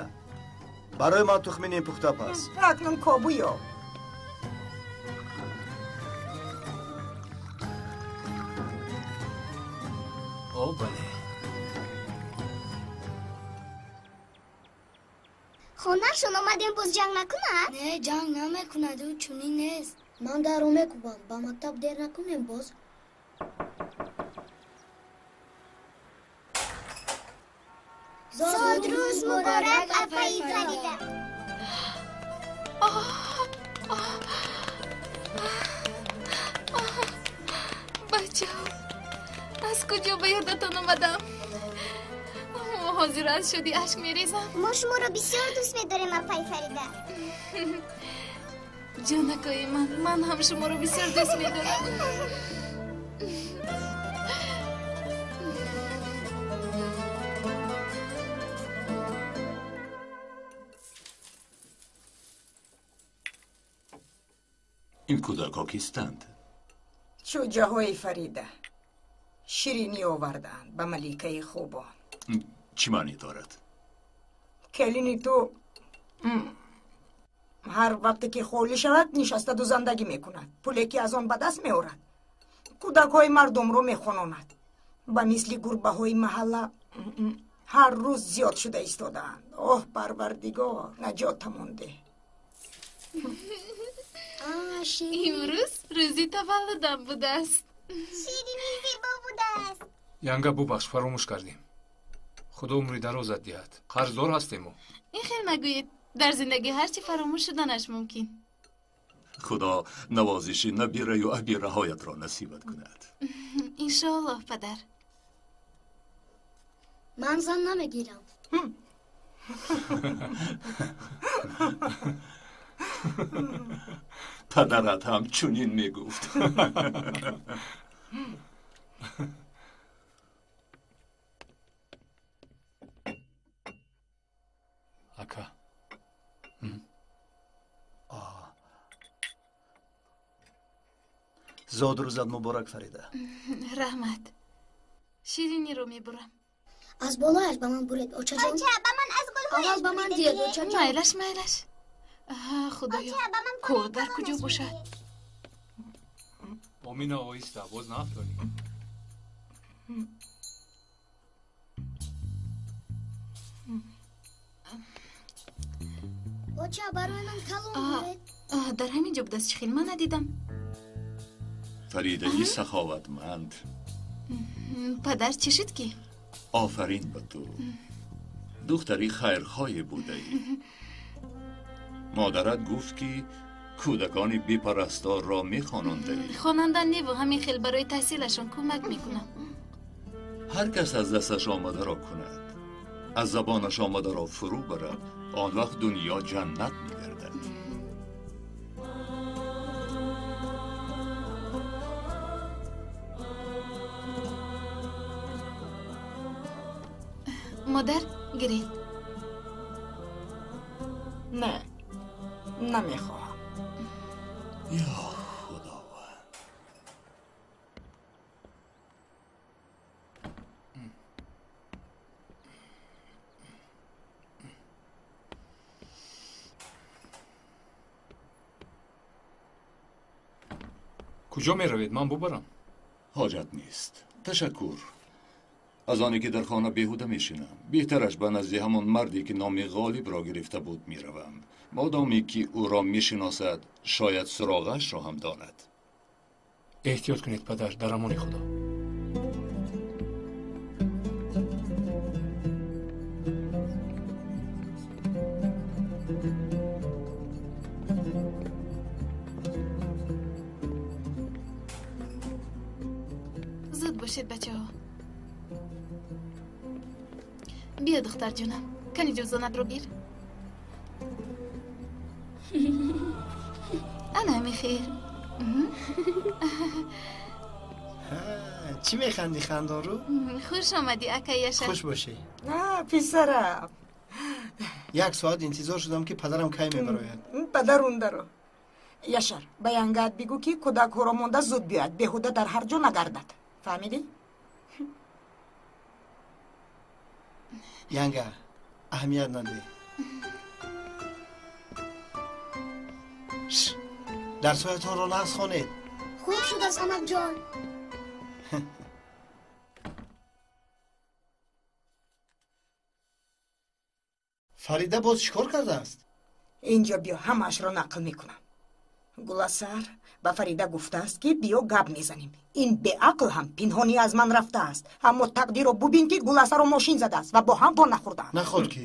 Speaker 2: барои ман тухми нимпухта паз.
Speaker 1: Акнун кобу ёб.
Speaker 7: О, бале.
Speaker 9: Хонашон омадем, боз ҷанг накунад?
Speaker 18: Не, ҷанг намекунад, ӯ чунин нест. Ман дарро мекӯбам, ба мактаб дер накунем боз.
Speaker 9: Зодрӯз муборак, апаи Фарида.
Speaker 10: Бачаҳо, аз куҷо ба ёдатон омадам? Ҳозир аз шудӣ ашк мерезам.
Speaker 9: Мо шуморо бисёр дӯст медорем, апаи Фарида.
Speaker 10: Ҷонакои ман, ман ҳам шуморо бисёр дӯст медорам.
Speaker 8: Ин кӯдакҳо кистанд?
Speaker 1: Чӯҷаҳои Фарида ширинӣ овардаанд ба маликаи хубон.
Speaker 8: Чӣ маънӣ дорад?
Speaker 1: Келини ту ҳар вақте ки холӣ шавад, нишаста дузандагӣ мекунад. Пуле ки аз он ба даст меорад, кӯдакҳои мардумро мехононад. Ба мисли гурбаҳои маҳалла ҳар рӯз зиёд шуда истодаанд. Оҳ, Парвардигор, наҷотамон деҳ.
Speaker 10: Имрӯз рӯзи таваллудам будааст.
Speaker 9: Ширинӣ зебо будааст.
Speaker 7: Янга, бубахш, фаромӯш кардем. Худо умри дарозат диҳад. Қарздор ҳастем мо.
Speaker 10: Ин хел нагӯед. Дар зиндагӣ ҳар чӣ фаромӯш шуданаш мумкин.
Speaker 8: Худо навозиши набираю абираҳоятро насибат кунад.
Speaker 10: Иншоаллоҳ, падар.
Speaker 18: Ман зан намегирам.
Speaker 8: Падарат ҳам чунин мегуфт.
Speaker 7: Ака.
Speaker 3: Зодрӯзат муборак, Фарида.
Speaker 10: Раҳмат. Шириниро мебурам.
Speaker 18: Аз болояш ба ман буред, очаҷон.
Speaker 9: Оча, ба ман аз гулҳояш.
Speaker 18: Аввал ба ман диҳед, очаҷон.
Speaker 10: Майлаш, майлаш. Худоё, кор дар куҷо бошад?
Speaker 7: Омина, оҳиста, боз наафтонӣ.
Speaker 18: Оча, барои ман калон буред.
Speaker 10: Дар ҳамин ҷо будааст, чӣ хел ман надидам.
Speaker 8: Фаридаи саховатманд.
Speaker 10: Падар, чӣ шуд ки?
Speaker 8: Офарин ба ту. Духтари хайрхоҳе будаӣ. Модарат гуфт, ки кӯдакони бепарасторро мехонондаӣ.
Speaker 10: Хонанда неву, ҳамин хел барои таҳсилашон кӯмак мекунам.
Speaker 8: Ҳар кас аз дасташ омадаро кунад, аз забонаш омадаро фурӯ барад, он вақт дунё ҷаннат мегардад.
Speaker 10: Модар, гиред.
Speaker 1: Не, намехоҳам.
Speaker 8: Ё Худованд!
Speaker 7: Куҷо меравед? Ман бубарам.
Speaker 8: Ҳоҷат нест. Ташаккур. Аз оне ки дар хона беҳуда мешинам, беҳтараш ба назди ҳамон марде, ки номи Ғолибро гирифта буд, меравам. Модоме ки ӯро мешиносад, шояд суроғашро ҳам донад.
Speaker 7: Эҳтиёт кунед, падар, дар амони Худо.
Speaker 10: Зуд бошед, бачаҳо. Биё, духтарҷонам, кани ҷуздонатро гир. Ана ҳамин хел.
Speaker 3: Чӣ механдӣ, хандонрӯ?
Speaker 10: Хуш омадӣ, акай Яшар.
Speaker 3: Хуш бошӣ.
Speaker 1: Писарам.
Speaker 3: Як соат интизор шудам, ки падарам кай мебарояд.
Speaker 1: Падарундаро. Яшар, ба янгаат бигӯ, ки кӯдакҳоро монда зуд биёяд, беҳуда дар ҳар ҷо нагардад. Фаҳмидӣ?
Speaker 3: Янга, аҳамият надеҳ. Дарсҳоятонро нағз хонед.
Speaker 18: Хуб шудааст, амакҷон.
Speaker 3: Фарида боз чӣ кор кардааст?
Speaker 1: Инҷо биё, ҳамаашро нақл мекунам. Гуласар ба Фарида гуфтааст, ки биё гап мезанем. Ин беақл ҳам пинҳонӣ аз ман рафтааст, аммо тақдирро бубин, ки Гуласарро мошин задааст ва бо ҳам во нахӯрдаанд.
Speaker 3: Наход ки?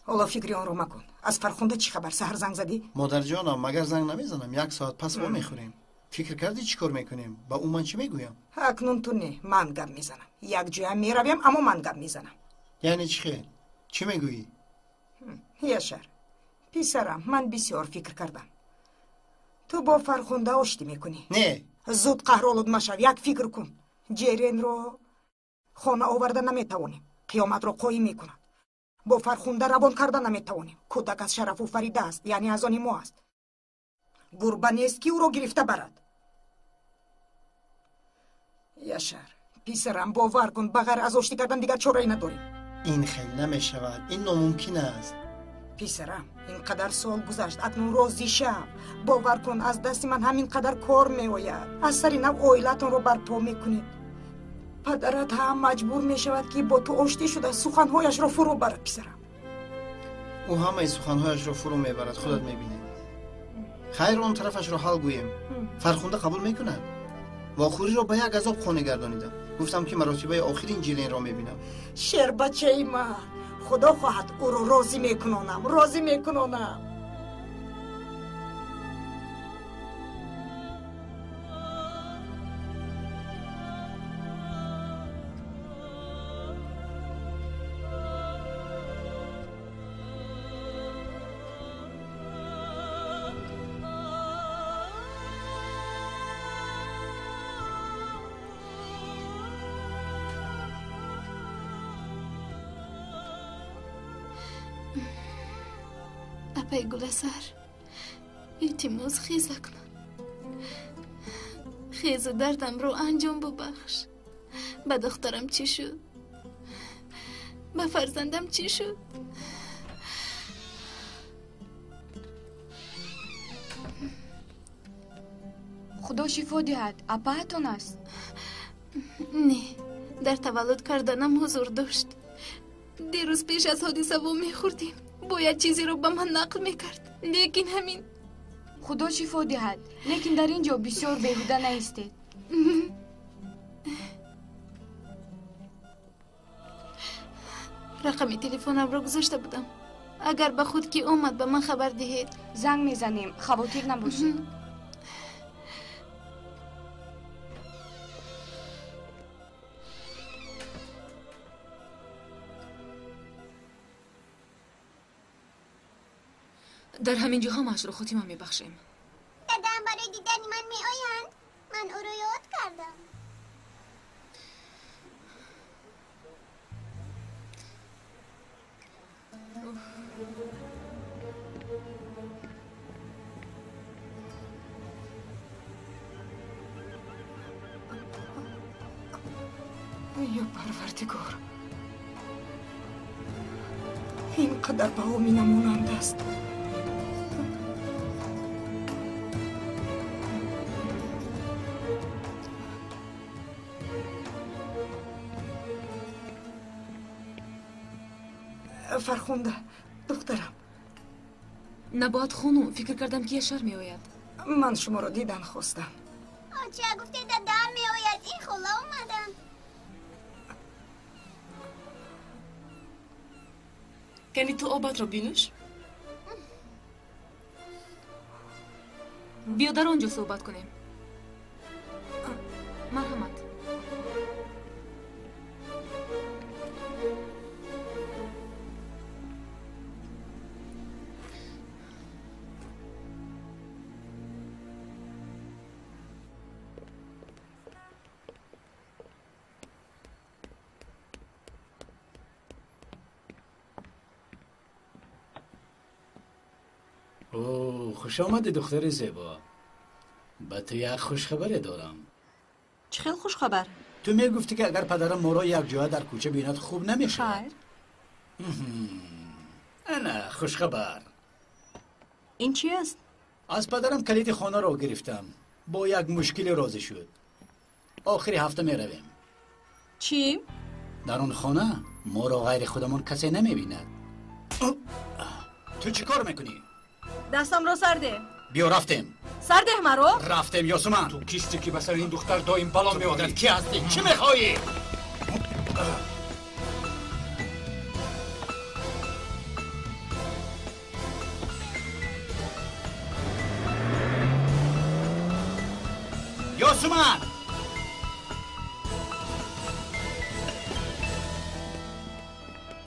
Speaker 1: Ҳоло фикри онро макун. Аз Фархунда чӣ хабар? Саҳар занг задӣ?
Speaker 3: Модарҷонам, магар занг намезанам? Як соат пас во мехӯрем. Фикр кардӣ, чӣ кор мекунем? Ба ӯ ман чӣ мегӯям?
Speaker 1: Акнун ту не, ман гап мезанам. Якҷоя меравем, аммо ман гап мезанам.
Speaker 3: Яъне чӣ хел? Чӣ мегӯӣ?
Speaker 1: Яшар, писарам, ман бисёр фикр кардам. Ту бо Фархунда оштӣ мекунӣ?
Speaker 3: Не.
Speaker 1: Зуд қаҳролуд машав, як фикр кун. Ҷеренро хона оварда наметавонем, қиёматро қоим мекунад. Бо Фархунда равон карда наметавонем. Кӯдак аз шарафу Фарида аст, яъне аз они мо аст. Гурба нест, ки ӯро гирифта барад. Яшар, писарам, бовар кун, ба ғайр аз оштӣ кардан дигар чорае надорем.
Speaker 3: Ин хел намешавад, ин номумкин аст.
Speaker 1: Писарам, ин қадар сол гузашт, акнун розӣ шав. Бовар кун, аз дасти ман ҳамин қадар кор меояд. Аз сари нав оилатонро барпо мекунед. Падарат ҳам маҷбур мешавад, ки бо ту оштӣ шуда суханҳояшро фурӯ барад, писарам.
Speaker 3: Ӯ ҳамаи суханҳояшро фурӯ мебарад, худат мебинӣ. Хайр, он тарафашро ҳал гӯем. Фархунда қабул мекунад. Вохӯриро ба як азоб қонеъ гардонидам. Гуфтам, ки маротибаи охирин Ҷиренро мебинам.
Speaker 1: Шербачаи ман, худо хоҳад ӯро розӣ мекунонам, розӣ мекунонам.
Speaker 10: Апай Гуласар, илтимос хез акнун. Хезу дардамро анҷом бубахш. Ба духтарам чӣ шуд? Ба фарзандам чӣ шуд?
Speaker 6: Худо шифо диҳад, апаатон аст?
Speaker 10: Не, дар таваллуд карданам ҳузур дошт. Дирӯз пеш аз ҳодиса во мехӯрдем. Бояд чизеро ба ман нақл мекард, лекин ҳамин.
Speaker 6: Худо шифо диҳад, лекин дар ин ҷо бисёр беҳуда наистед.
Speaker 10: Рақами телефонамро гузошта будам. Агар ба худ ки омад, ба ман хабар диҳед.
Speaker 6: Занг мезанем, хавотир набошед.
Speaker 4: Дар ҳамин ҷо ҳамаашро хотима мебахшем.
Speaker 9: Дадам барои дидани ман меоянд. Ман ӯро ёд кардам.
Speaker 1: Ё Парвардигор, ин қадар ба Омина монанд аст. Фархунда, духтарам.
Speaker 4: Набояд хонум, фикр кардам ки Яшар меояд.
Speaker 1: Ман шуморо дидан хостам.
Speaker 9: Оча, гуфте дадам меояд, ин хола омаданд.
Speaker 19: Кани ту обатро бинӯш?
Speaker 4: Биё дар он ҷо суҳбат кунем. Марҳамат.
Speaker 20: Хуш омадӣ, духтари зебо. Ба ту як хушхабаре дорам.
Speaker 14: Чӣ хел хушхабар?
Speaker 20: Ту мегуфтӣ, ки агар падарам моро якҷоя дар кӯча бинад, хуб намешавад.
Speaker 14: Хайр.
Speaker 20: Ана хушхабар.
Speaker 14: Ин чи аст?
Speaker 20: Аз падарам калиди хонаро гирифтам. Бо як мушкиле розӣ шуд. Охири ҳафта меравем.
Speaker 14: Чӣ?
Speaker 20: Дар он хона моро ғайри худамон касе намебинад. Ту чӣ кор мекунӣ?
Speaker 14: Дастамро сарде.
Speaker 20: Биё рафтем.
Speaker 14: Сардеҳ маро.
Speaker 20: Рафтем, Ёсуман.
Speaker 7: Ту кистӣ, ки ба сари ин духтар доим бало меорад?
Speaker 20: Ки ҳастӣ? Чӣ мехоҳӣ? Ёсуман!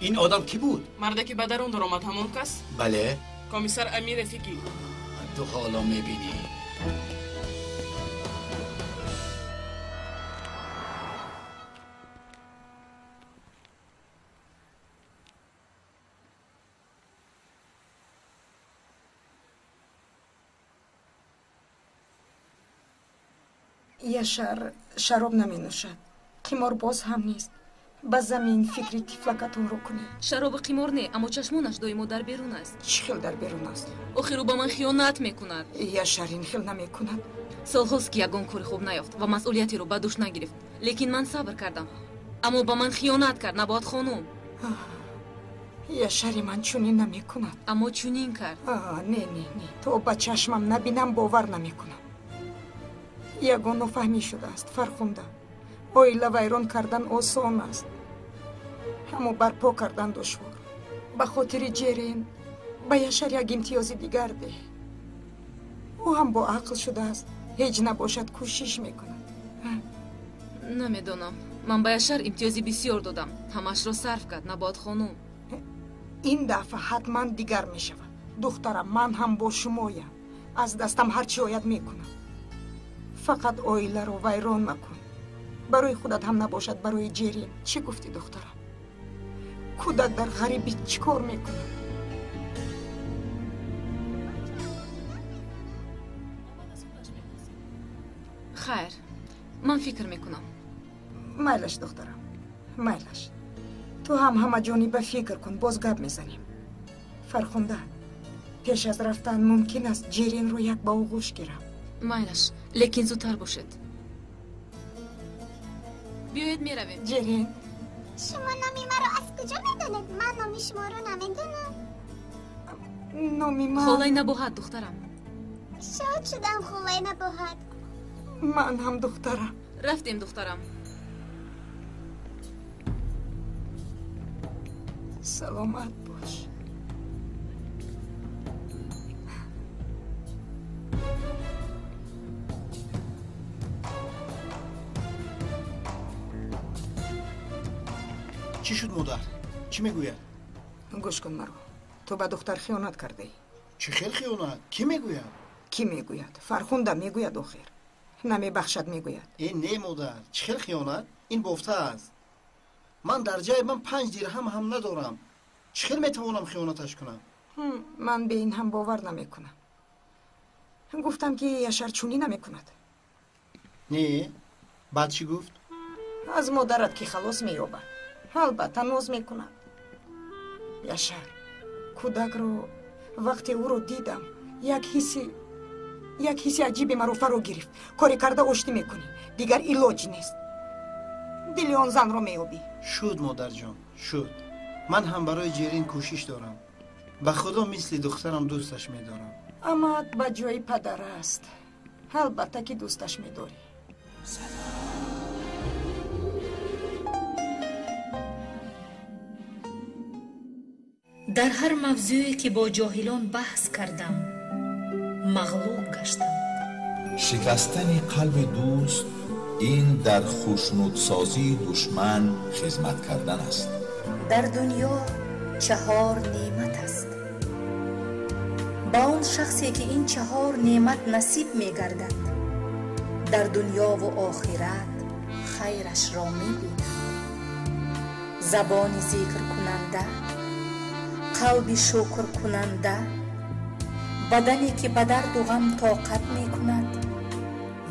Speaker 20: Ин одам кӣ буд?
Speaker 19: Марде ки ба дарун даромад, ҳамон кас?
Speaker 20: Бале.
Speaker 19: Комиссар Амир Рафиқӣ.
Speaker 20: Ту ҳоло мебинӣ.
Speaker 1: Яшар шароб наменӯшад, қиморбоз ҳам нест. Ба замин фикри тифлакатонро кунед.
Speaker 4: Шаробу қимор не, аммо чашмонаш доимо дар берун аст.
Speaker 1: Чӣ хел дар берун аст?
Speaker 4: Охир ӯ ба ман хиёнат мекунад.
Speaker 1: Яшар ин хел намекунад.
Speaker 4: Солҳост, ки ягон кори хуб наёфт ва масъулиятеро ба дӯш нагирифт. Лекин ман сабр кардам. Аммо ба ман хиёнат кард, Набоат хонум.
Speaker 1: Яшари ман чунин намекунад.
Speaker 4: Аммо чунин кард.
Speaker 1: Не, не, не, то ба чашмам набинам, бовар намекунам. Ягон нофаҳмӣ шудааст, Фархунда. Оила вайрон кардан осон аст, аммо барпо кардан душвор. Ба хотири Ҷерен ба Яшар як имтиёзи дигар деҳ. Ӯ ҳам бо ақл шудааст, ҳеҷ набошад кӯшиш мекунад.
Speaker 4: Намедонам, ман ба Яшар имтиёзи бисёр додам, ҳамаашро сарф кард, Набоат хонум.
Speaker 1: Ин дафъа ҳатман дигар мешавад. Духтарам, ман ҳам бо шумоям. Аз дастам ҳар чӣ ояд мекунам. Фақат оиларо вайрон макун. Барои худат ҳам набошад, барои Ҷерин. Чӣ гуфтӣ, духтарам? Кӯдак дар ғарибӣ чӣ кор мекунад?
Speaker 4: Хайр, ман фикр мекунам.
Speaker 1: Майлаш, духтарам, майлаш. Ту ҳам ҳамаҷониба фикр кун, боз гап мезанем. Фархунда, пеш аз рафтан мумкин аст Ҷеринро як ба оғӯш гирам.
Speaker 4: Майлаш, лекин зудтар бошед. Биёед меравем.
Speaker 1: Ҷерин.
Speaker 9: Шумо номи маро аз куҷо медонед? Ман номи шуморо намедонам.
Speaker 1: Номи ман
Speaker 4: Холаи Набоҳат, духтарам.
Speaker 9: Шод шудам, холаи Набоҳат.
Speaker 1: Ман ҳам, духтарам.
Speaker 4: Рафтем, духтарам.
Speaker 1: Саломат бош.
Speaker 3: Чӣ шуд, модар? Чӣ мегӯяд?
Speaker 1: Гӯш кун маро. Ту ба духтар хиёнат кардаӣ.
Speaker 3: Чӣ хел хиёнат? Кӣ мегӯяд?
Speaker 1: Кӣ мегӯяд? Фархунда мегӯяд охир. Намебахшад мегӯяд.
Speaker 3: Э, не, модар, чӣ хел хиёнат? Ин бофта аст. Ман дар ҷайбам 5 дирҳам ҳам надорам. Чӣ хел метавонам хиёнаташ кунам?
Speaker 1: Ман бе ин ҳам бовар намекунам. Гуфтам ки Яшар чунин намекунад.
Speaker 3: Не, баъд чӣ гуфт?
Speaker 1: Аз модарат ки халос меёбад, албатта ноз мекунад. Яшар, кӯдакро вақте ӯро дидам, як ҳисси аҷибе маро фаро гирифт. Коре карда оштӣ мекунӣ, дигар илоҷ нест. Дили он занро меёбӣ.
Speaker 3: Шуд, модарҷон, шуд. Ман ҳам барои Ҷерин кӯшиш дорам. Ба худо мисли духтарам дӯсташ медорам.
Speaker 1: Амат ба ҷои падар аст. Албатта ки дӯсташ медорӣ.
Speaker 12: Дар ҳар мавзӯе ки бо ҷоҳилон баҳс кардам, мағлуб гаштам.
Speaker 11: Шикастани қалби дӯст ин дар хушнудсозии душман хизмат кардан аст.
Speaker 12: Дар дунё 4 неъмат аст. Ба он шахсе ки ин 4 неъмат насиб мегардад, дар дунёву охират хайрашро мебинад. Забони зикркунанда, қалби шукркунанда, бадане ки ба дарду ғам тоқат мекунад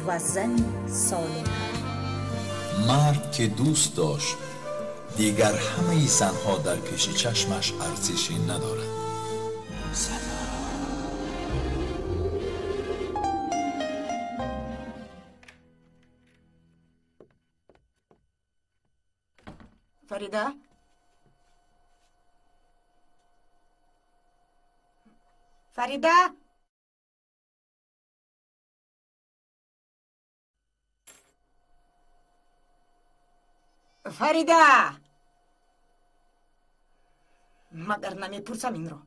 Speaker 12: ва зани солиҳа.
Speaker 11: Мард ки дӯст дошт, дигар ҳамаи занҳо дар пеши чашмаш арзише надорад.
Speaker 1: Фарида? Фарида? Фарида! Магар намепурсам инро?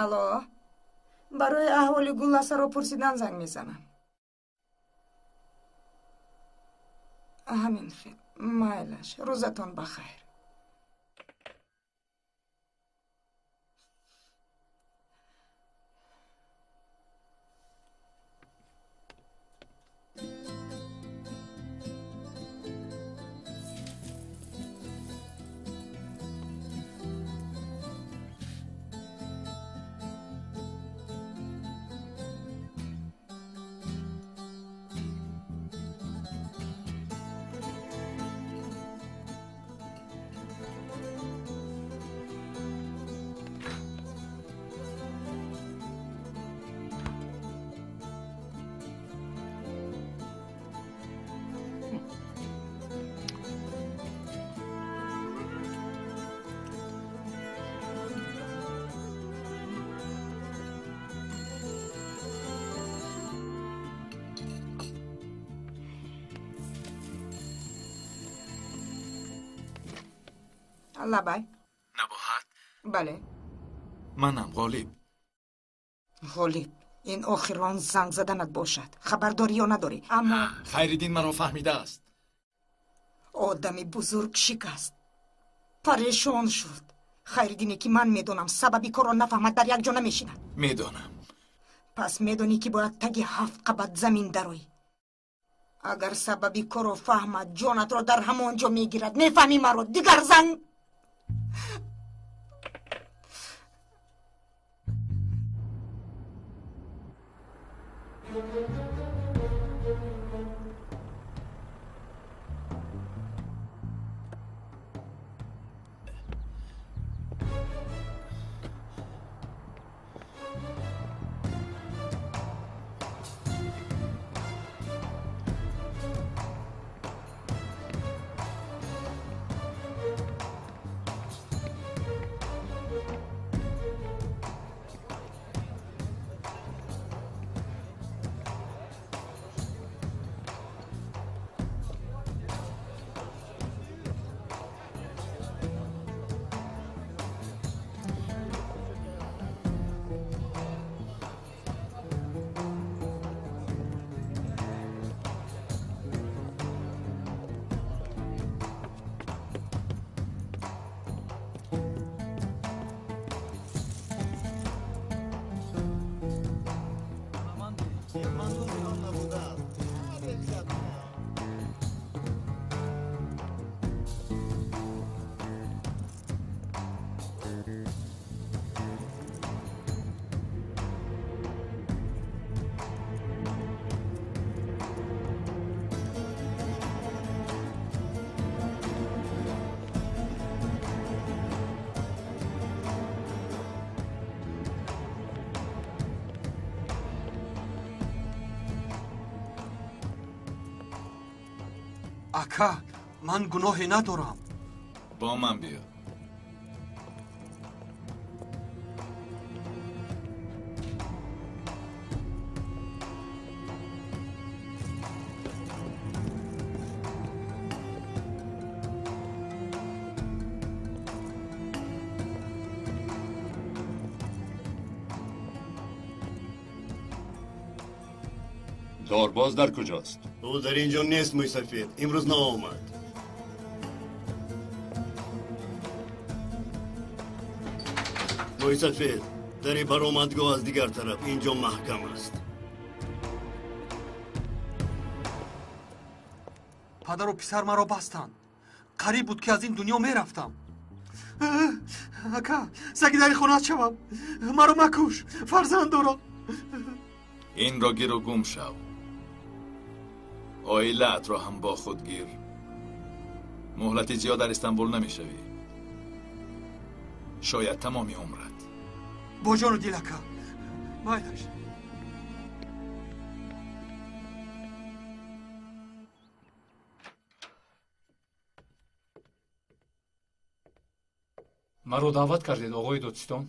Speaker 1: Алло, барои аҳволи Гулласаро пурсидан занг мезанам. Ҳамин хел, майлаш, рӯзатон ба хайр. Лабай.
Speaker 15: Набоҳат?
Speaker 1: Бале.
Speaker 15: Манам Ғолиб.
Speaker 1: Ғолиб, ин охирон занг заданат бошад. Хабар дорӣ ё надорӣ? Аммо
Speaker 15: Хайриддин маро фаҳмидааст.
Speaker 1: Одами бузург шикаст. Парешон шуд. Хайриддине ки ман медонам, сабаби корро нафаҳмад, дар як ҷо намешинад.
Speaker 15: Медонам.
Speaker 1: Пас медонӣ ки бояд таги 7 қабат замин дароӣ. Агар сабаби корро фаҳмад, ҷонатро дар ҳамон ҷо мегирад. Мефаҳмӣ маро? Дигар занг
Speaker 13: Ака, ман гуноҳе надорам.
Speaker 15: Бо ман биё.
Speaker 8: Дорбоз дар куҷост?
Speaker 5: Ӯ дар ин ҷо нест, мӯйсафед. Имрӯз наомад. Мӯйсафед, дари баромадгоҳ аз дигар тараф, ин ҷо маҳкам аст.
Speaker 13: Падару писар маро бастанд. Қариб буд, ки аз ин дунё мерафтам. Ака, саги дари хонаат шавам. Маро макуш, фарзанд дорам.
Speaker 15: Инро гиру гум шав. Оилаатро ҳам бо худ гир. Муҳлати зиёд дар Истанбул намешавӣ. Шояд тамоми умрат.
Speaker 13: Бо ҷону дил, ака. Майлаш.
Speaker 7: Маро даъват кардед, оғои додситон?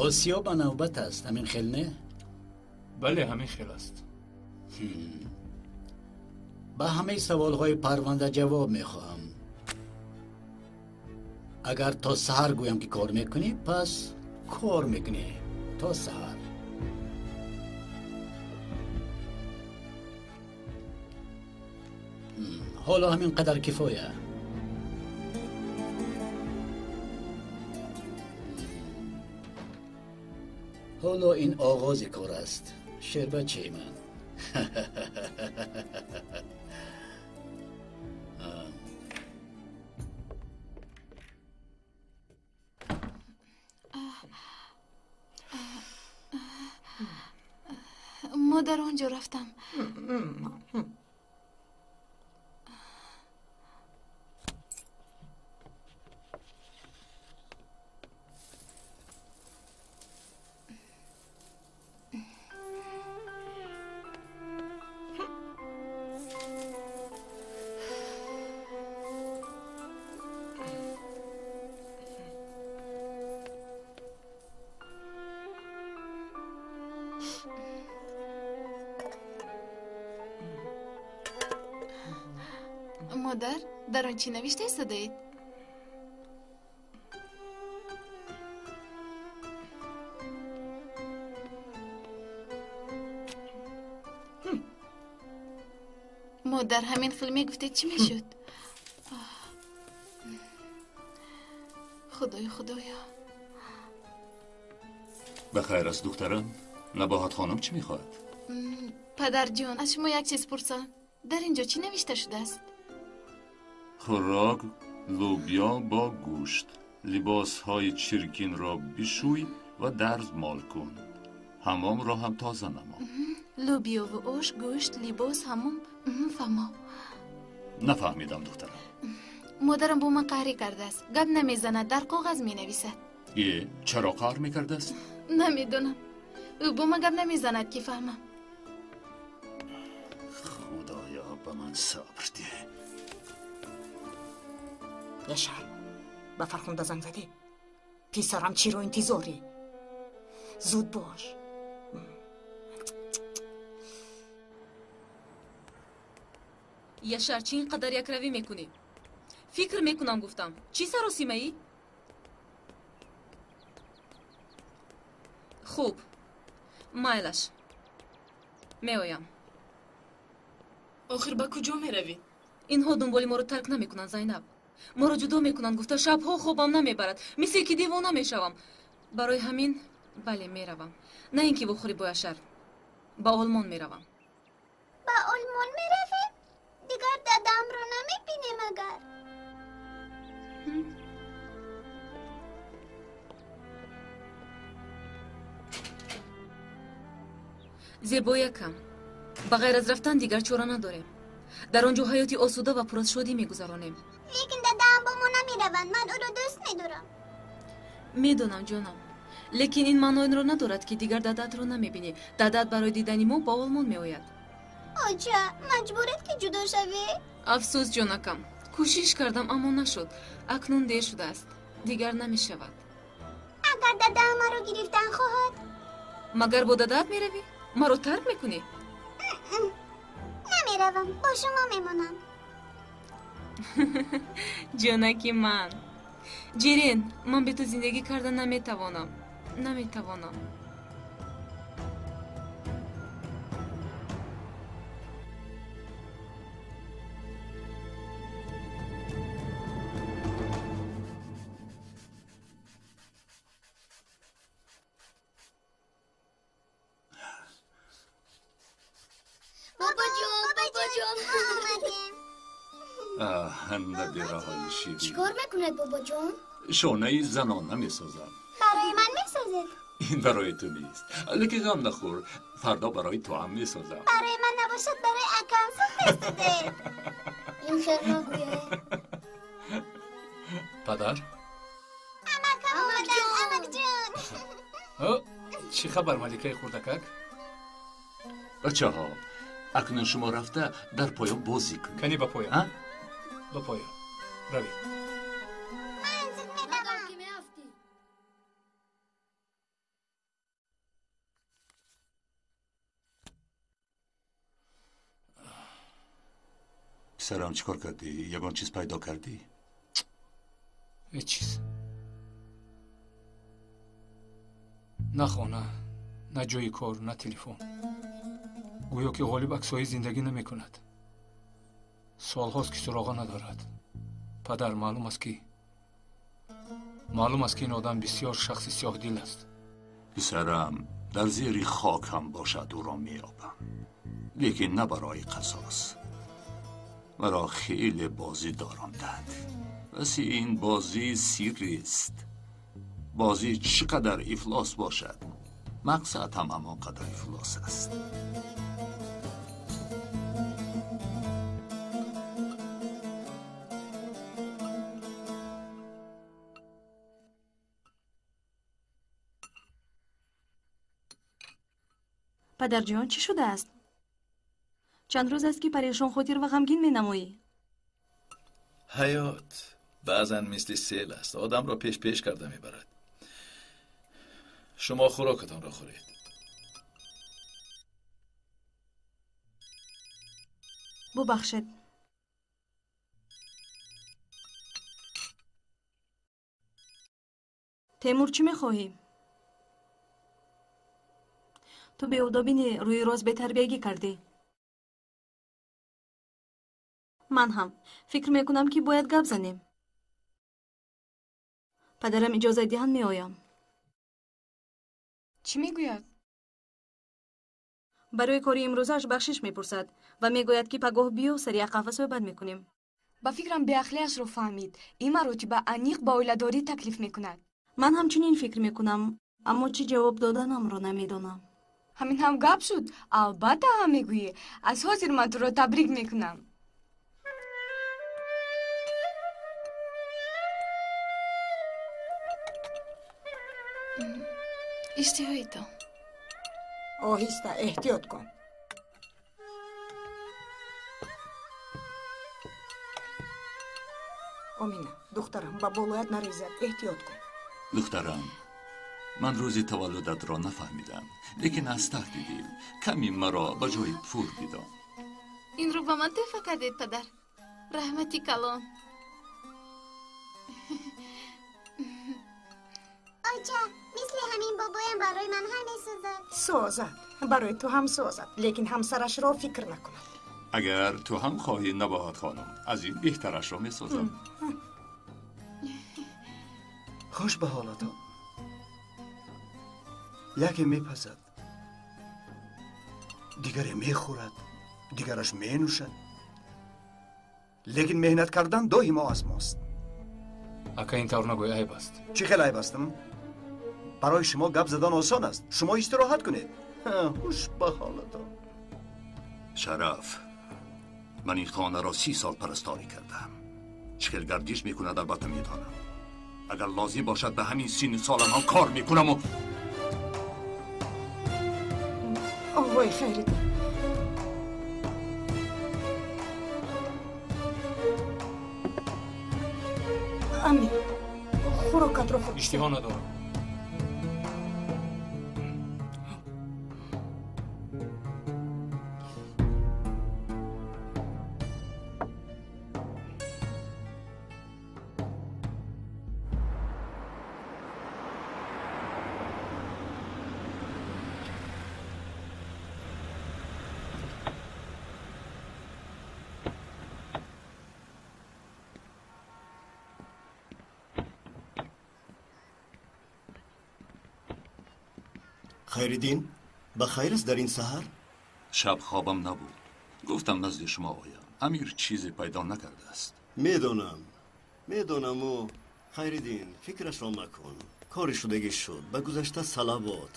Speaker 20: Осиё ба навбат аст, ҳамин хел не?
Speaker 7: Бале, ҳамин хел аст.
Speaker 20: Ба ҳамаи саволҳои парванда ҷавоб мехоҳам. Агар то саҳар гӯям, ки кор мекунӣ, пас кор мекунӣ то саҳар. Ҳоло ҳамин қадар кифоя. Ҳоло ин оғози кор аст, шербачаи ман.
Speaker 10: Мо дар он ҷо рафтам. Модар, дар он чӣ навишта истодаед? Модар, ҳамин хел мегуфтед, чӣ мешуд? Худоё, худоё.
Speaker 8: Ба хайр аст, духтарам. Набоҳат хонум чӣ мехоҳад?
Speaker 10: Падарҷон, аз шумо як чиз пурсам. Дар ин ҷо чӣ навишта шудааст?
Speaker 8: Хӯрок лӯбиё бо гӯшт. Либосҳои чиркинро бишӯй ва дарзмол кун. Ҳамомро ҳам тоза намо.
Speaker 10: Лӯбиёву ош, гӯшт, либос, ҳамом. Фаҳмо.
Speaker 8: Нафаҳмидам, духтарам.
Speaker 10: Модарам бо ман қаҳрӣ кардааст. Гап намезанад, дар коғаз менависад.
Speaker 8: Е, чаро қаҳр мекардааст?
Speaker 10: Намедонам. Ӯ бо ман гап намезанад, ки фаҳмам.
Speaker 8: Худоё, ба ман сабр деҳ.
Speaker 1: Яшар, ба Фархунда занг задӣ? Писарам, чиро интизорӣ? Зуд бош.
Speaker 4: Яшар, чӣ ин қадар якравӣ мекунӣ? Фикр мекунам, гуфтам. Чӣ саросимаӣ? Хуб, майлаш, меоям.
Speaker 19: Охир ба куҷо меравӣ?
Speaker 4: Инҳо дунболи моро тарк намекунанд, Зайнаб. Моро ҷудо мекунанд, гуфта шабҳо хобам намебарад, мисле ки девона мешавам. Барои ҳамин бале, меравам. На ин ки вохӯрӣ бо Яшар, ба Олмон меравам.
Speaker 9: Ба Олмон меравем? Дигар дадамро намебинем агар.
Speaker 4: Зебоякам, ба ғайр аз рафтан дигар чора надорем. Дар он ҷо ҳаёти осуда ва пур аз шодӣ мегузаронем.
Speaker 9: Лекин дадаам бо мо намераванд. Ман ӯро дӯст медорам.
Speaker 4: Медонам, ҷонам, лекин ин маъно инро надорад, ки дигар дадатро намебинӣ. Дадат барои дидани мо ба Олмон меояд.
Speaker 9: Оча, маҷбуред ки ҷудо шавӣ?
Speaker 4: Афсӯс, ҷонакам, кӯшиш кардам, аммо нашуд. Акнун дер шудааст, дигар намешавад.
Speaker 9: Агар дадаам маро гирифтан хоҳад?
Speaker 4: Магар бо дадаат меравӣ? Маро тарк мекунӣ?
Speaker 9: Намеравам, бо шумо мемонам.
Speaker 4: Ҷонаки ман, Ҷирин, ман бе ту зиндагӣ карда наметавонам. Наметавонам.
Speaker 18: Бобоҷон, бобоҷон,
Speaker 9: омадем.
Speaker 8: Набираҳои ширин.
Speaker 18: Чӣ кор мекунед, бобоҷон?
Speaker 8: Шонаи занона месозам.
Speaker 9: Барои ман месозед?
Speaker 8: Ин барои ту нест, лекин ғам нахӯр, фардо барои ту ҳам месозам.
Speaker 9: Барои ман набошад, барои акам сохтастудед.
Speaker 18: Ин хел нагӯед.
Speaker 7: Падар?
Speaker 9: Амакам омаданд, амакҷон.
Speaker 7: Чӣ хабар, маликаи хурдакак?
Speaker 8: Бачаҳо, акнун шумо рафта дар поён бозӣ кунед.
Speaker 7: Кани ба поён? Ба поён равед.
Speaker 9: Ман зуд медавам.
Speaker 8: Писарам, чӣ кор кардӣ? Ягон чиз пайдо кардӣ?
Speaker 7: Ҳеҷ чиз. На хона, на ҷои кор, на телефон. Гӯё ки Ғолиб аксҳои зиндагӣ намекунад. Солҳост, ки суроға надорад. Падар, маълум аст, ки ин одам бисёр шахси сиёҳдил аст.
Speaker 8: Писарам, дар зери хок ҳам бошад, ӯро меёбам, лекин на барои қасос. Маро хеле бозӣ доронданд. Баси ин бозӣ сиррист. Бозӣ чӣ қадар ифлос бошад, мақсад ҳам ҳамон қадар ифлос аст.
Speaker 14: Падарҷон, чӣ шудааст? Чанд рӯз аст, ки парешонхотир ва ғамгин менамоӣ.
Speaker 15: Ҳаёт баъзан мисли сел аст, одамро пеш пеш карда мебарад. Шумо хӯрокатонро хӯред.
Speaker 14: Бубахшед. Темур, чӣ мехоҳӣ? Ту беодобини, рӯи рост бетарбиягӣ кардӣ. Ман ҳам фикр мекунам, ки бояд гап занем. Падарам иҷозат диҳанд, меоям.
Speaker 6: Чӣ мегӯяд?
Speaker 14: Барои кори имрӯзааш бахшиш мепурсад ва мегӯяд, ки пагоҳ биё, сари як қаҳва суҳбат мекунем.
Speaker 6: Ба фикрам, беақлиашро фаҳмид. Ин маротиба аниқ ба оиладорӣ таклиф мекунад.
Speaker 14: Ман ҳамчунин фикр мекунам, аммо чӣ ҷавоб доданамро намедонам.
Speaker 6: Ҳамин ҳам гап шуд? Албатта ҳам мегӯӣ. Аз ҳозир ман туро табрик мекунам.
Speaker 10: Иштиҳоитон.
Speaker 1: Оҳиста, эҳтиёт кун. Омина, духтарам, ба болоят нарезад, эҳтиёт кун.
Speaker 8: Духтарам, ман рӯзи таваллудатро нафаҳмидам, лекин аз таҳти дил ками маро ба ҷои пул бидон.
Speaker 10: Инро ба ман тӯҳфа кардед, падар. Раҳмати калон.
Speaker 9: Оча, мисли ҳамин бобоям барои ман ҳам месозад.
Speaker 1: Созад, барои ту ҳам созад, лекин ҳамсарашро фикр накунад.
Speaker 8: Агар ту ҳам хоҳӣ, Набоҳат хонум, аз ин беҳтарашро месозам.
Speaker 2: Хуш ба ҳолатон. Яке мепазад, дигаре мехӯрад, дигараш менӯшад. Лекин меҳнат кардан доимо аз мост.
Speaker 7: Ака, ин тавр нагӯй, айб аст.
Speaker 2: Чӣ хел айб астам? Барои шумо гап задан осон аст. Шумо истироҳат кунед. Хуш ба ҳолатон.
Speaker 8: Шараф, ман ин хонаро 30 сол парасторӣ кардам. Чӣ хел гардиш мекунад, албатта медонам. Агар лозим бошад, ба ҳамин синну солам ҳам кор мекунаму.
Speaker 1: Овой, Хайриддин. Амир, хӯрокатро хӯр.
Speaker 7: Иштиҳо надорам.
Speaker 5: Хайриддин, ба хайр аст дар ин саҳар?
Speaker 8: Шаб хобам набуд. Гуфтам назди шумо оям. Амир чизе пайдо накардааст.
Speaker 5: Медонам, медонаму. Хайриддин, фикрашро макун. Кори шудагӣ шуд. Ба гузашта салавот.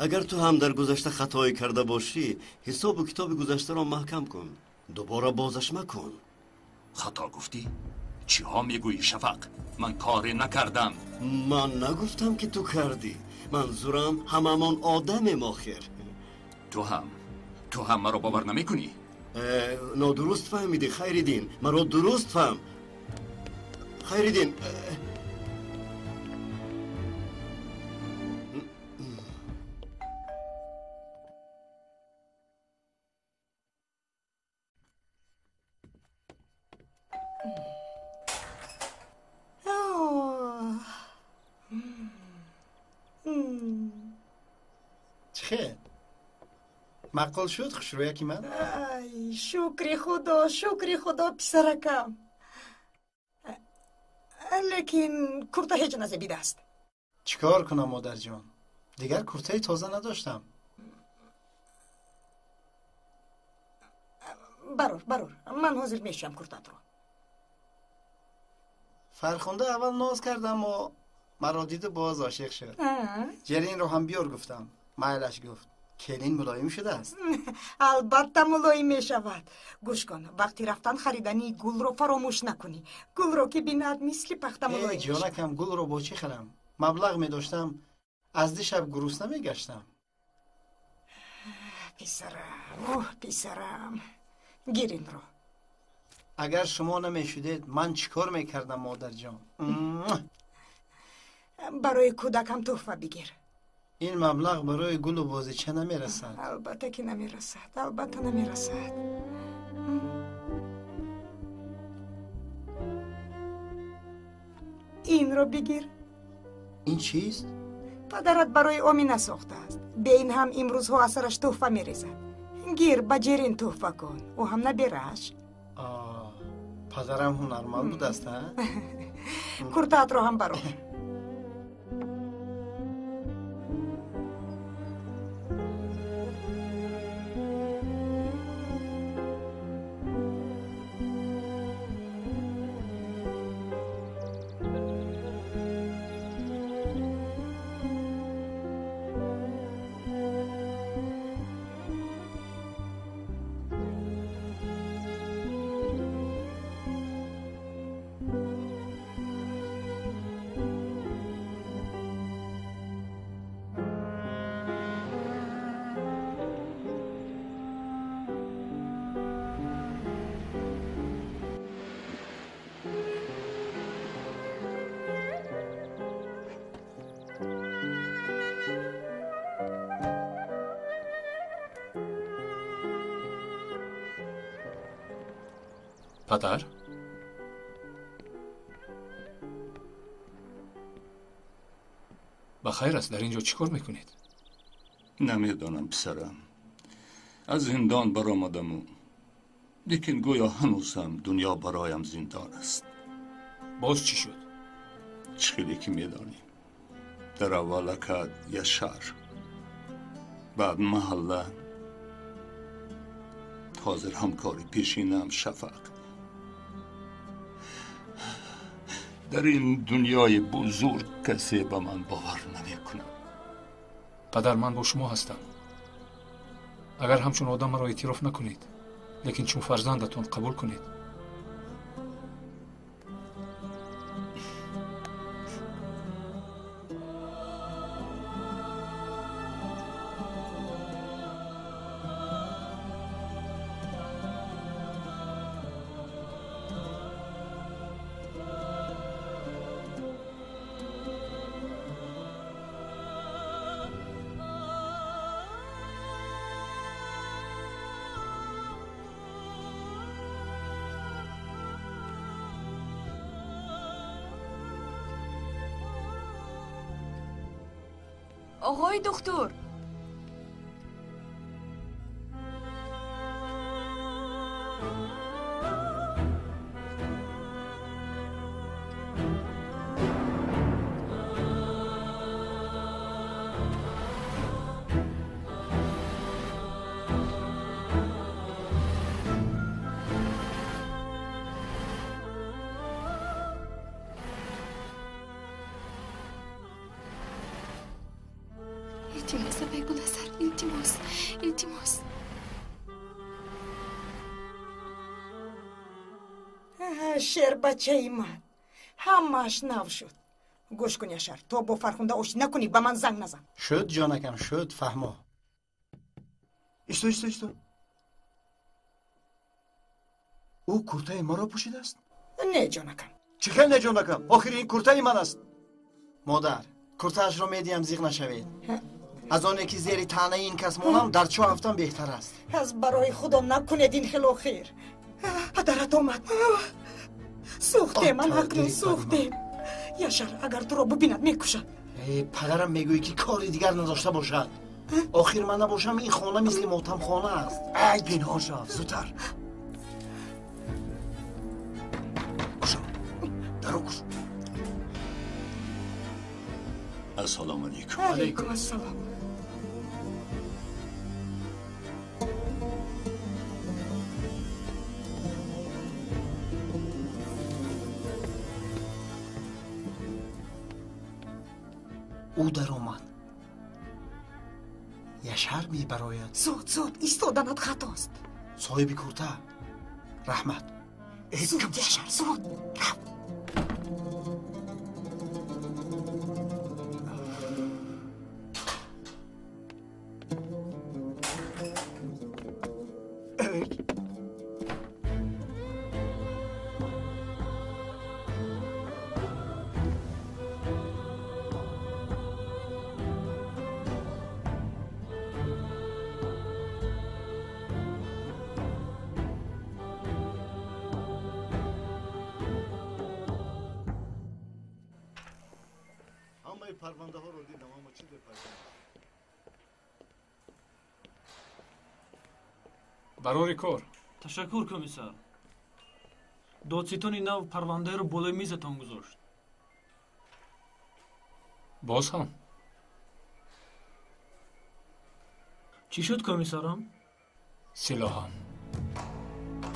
Speaker 5: Агар ту ҳам дар гузашта хатое карда бошӣ, ҳисобу китоби гузаштаро маҳкам кун. Дубора бозаш макун.
Speaker 8: Хато гуфтӣ? Чиҳо мегӯӣ, Шафақ? Ман коре накардам.
Speaker 5: Ман нагуфтам, ки ту кардӣ. Манзурам, ҳамамон одамем охир.
Speaker 8: Ту ҳам маро бовар намекунӣ?
Speaker 5: Нодуруст фаҳмидӣ, Хайриддин. Маро дуруст фаҳм. Хайриддин.
Speaker 3: Чӣ маъқул шуд хушрӯяки ман?
Speaker 1: Ай, шукри худо, шукри худо, писаракам. Лекин курта ҳеҷ назебидааст.
Speaker 3: Чӣ кор кунам, модарҷон? Дигар куртаи тоза надоштам.
Speaker 1: Барор, барор, ман ҳозир мешӯям куртатро.
Speaker 3: Фархунда аввал ноз кард, аммо маро диду боз ошиқ шуд. Ҷеринро ҳам биёр гуфтам. Майлаш гуфт. Келин мулоим шудааст.
Speaker 1: Албатта мулоим мешавад. Гӯш кун, вақти рафтан харидани гулро фаромӯш накунӣ. Гулро ки бинад, мисли пахта мулоим мешавад.
Speaker 3: Ҷонакам, гулро бо чӣ харам? Маблағ медоштам, аз дишаб гурусна мегаштам.
Speaker 1: Писарам, оҳ, писарам, гир инро.
Speaker 3: Агар шумо намешудед, ман чӣ кор мекардам, модарҷон?
Speaker 1: Барои кӯдакам тӯҳфа бигир.
Speaker 3: Ин маблағ барои гулу бозича намерасад.
Speaker 1: Албатта ки намерасад, албатта намерасад. Инро бигир.
Speaker 3: Ин чист?
Speaker 1: Падарат барои Омина сохтааст. Бе ин ҳам имрӯзҳо аз сараш тӯҳфа мерезад. Гир, ба Ҷерин тӯҳфа кун, ӯ ҳам наберааш.
Speaker 3: Падарам ҳунарманд будааст, а?
Speaker 1: Куртаатро ҳам барор.
Speaker 7: Падар? Ба хайр аст, дар ин ҷо чӣ кор мекунед?
Speaker 8: Намедонам, писарам. Аз зиндон баромадаму, лекин гӯё ҳанӯзам дунё бароям зиндон аст.
Speaker 7: Боз чӣ шуд?
Speaker 8: Чӣ хеле ки медонӣ, дар аввал акад Яшар, баъд маҳалла, ҳозир ҳамкори пешинам Шафақ. Дар ин дунёи бузург касе ба ман бовар намекунад.
Speaker 7: Падар, ман бо шумо ҳастам. Агар ҳамчун одам маро эътироф накунед, лекин чун фарзандатон қабул кунед.
Speaker 6: Оғои духтур,
Speaker 10: илтимос, апай Гуласар, илтимос, илтимос.
Speaker 1: Шербачаи ман, ҳамааш нав шуд. Гӯш кун, Яшар, то бо Фархунда оштӣ накунӣ, ба ман занг назан.
Speaker 3: Шуд, ҷонакам, шуд, фаҳмо.
Speaker 2: Исто, исто, исто. Ӯ куртаи маро пӯшидааст?
Speaker 1: Не, ҷонакам.
Speaker 2: Чӣ хел не, ҷонакам? Охир ин куртаи ман аст.
Speaker 3: Модар, куртаашро медиҳам, зиқ нашавед. Аз оне ки зери таънаи ин кас монам, дар чоҳ афтам беҳтар аст.
Speaker 1: Аз барои Худо накунед ин хел охир. Падарат омад. Сӯхтем, ман акнун сӯхтем. Яшар агар туро бибинад, мекушад.
Speaker 3: Падарам мегӯяд, ки кори дигар надошта бошад. Охир ман набошам, ин хона мисли мотамхона аст.
Speaker 2: Ай, пинҳон шав, зудтар. Кушо, даро кушо.
Speaker 8: Ассалому алайкум.
Speaker 1: Алайкум ассалом.
Speaker 3: Ӯ даромад. Яшар мебарояд.
Speaker 1: Зуд, зуд, истоданат хатост.
Speaker 3: Соҳиби курта, раҳмат.
Speaker 1: Зуд, Яшар, зуд, рав.
Speaker 5: Парвандаҳоро дидам, аммо чизе пайдо
Speaker 7: Барори кор.
Speaker 21: Ташаккур, комиссар. Додситони нав парвандаеро болои мизатон гузошт.
Speaker 7: Боз ҳам?
Speaker 21: Чӣ шуд, комиссарам?
Speaker 7: Силоҳам.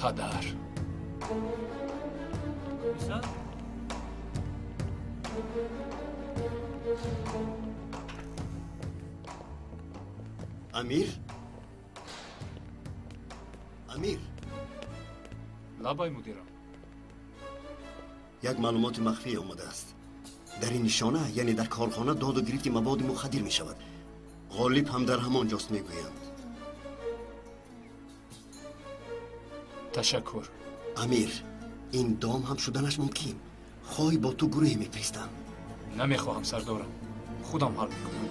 Speaker 7: Падар.
Speaker 21: Комиссар?
Speaker 5: Амир? Амир?
Speaker 7: Лабай, мудирам.
Speaker 5: Як маълумоти махфӣ омадааст. Дар ин нишона, яъне дар корхона, доду гирифти маводи мухаддир мешавад. Ғолиб ҳам дар ҳамон ҷост, мегӯянд.
Speaker 7: Ташаккур.
Speaker 5: Амир, ин дом ҳам шуданаш мумкин. Хоҳӣ, бо ту гурӯҳе мефиристам.
Speaker 7: Намехоҳам, сардорам. Худам ҳал мекунам.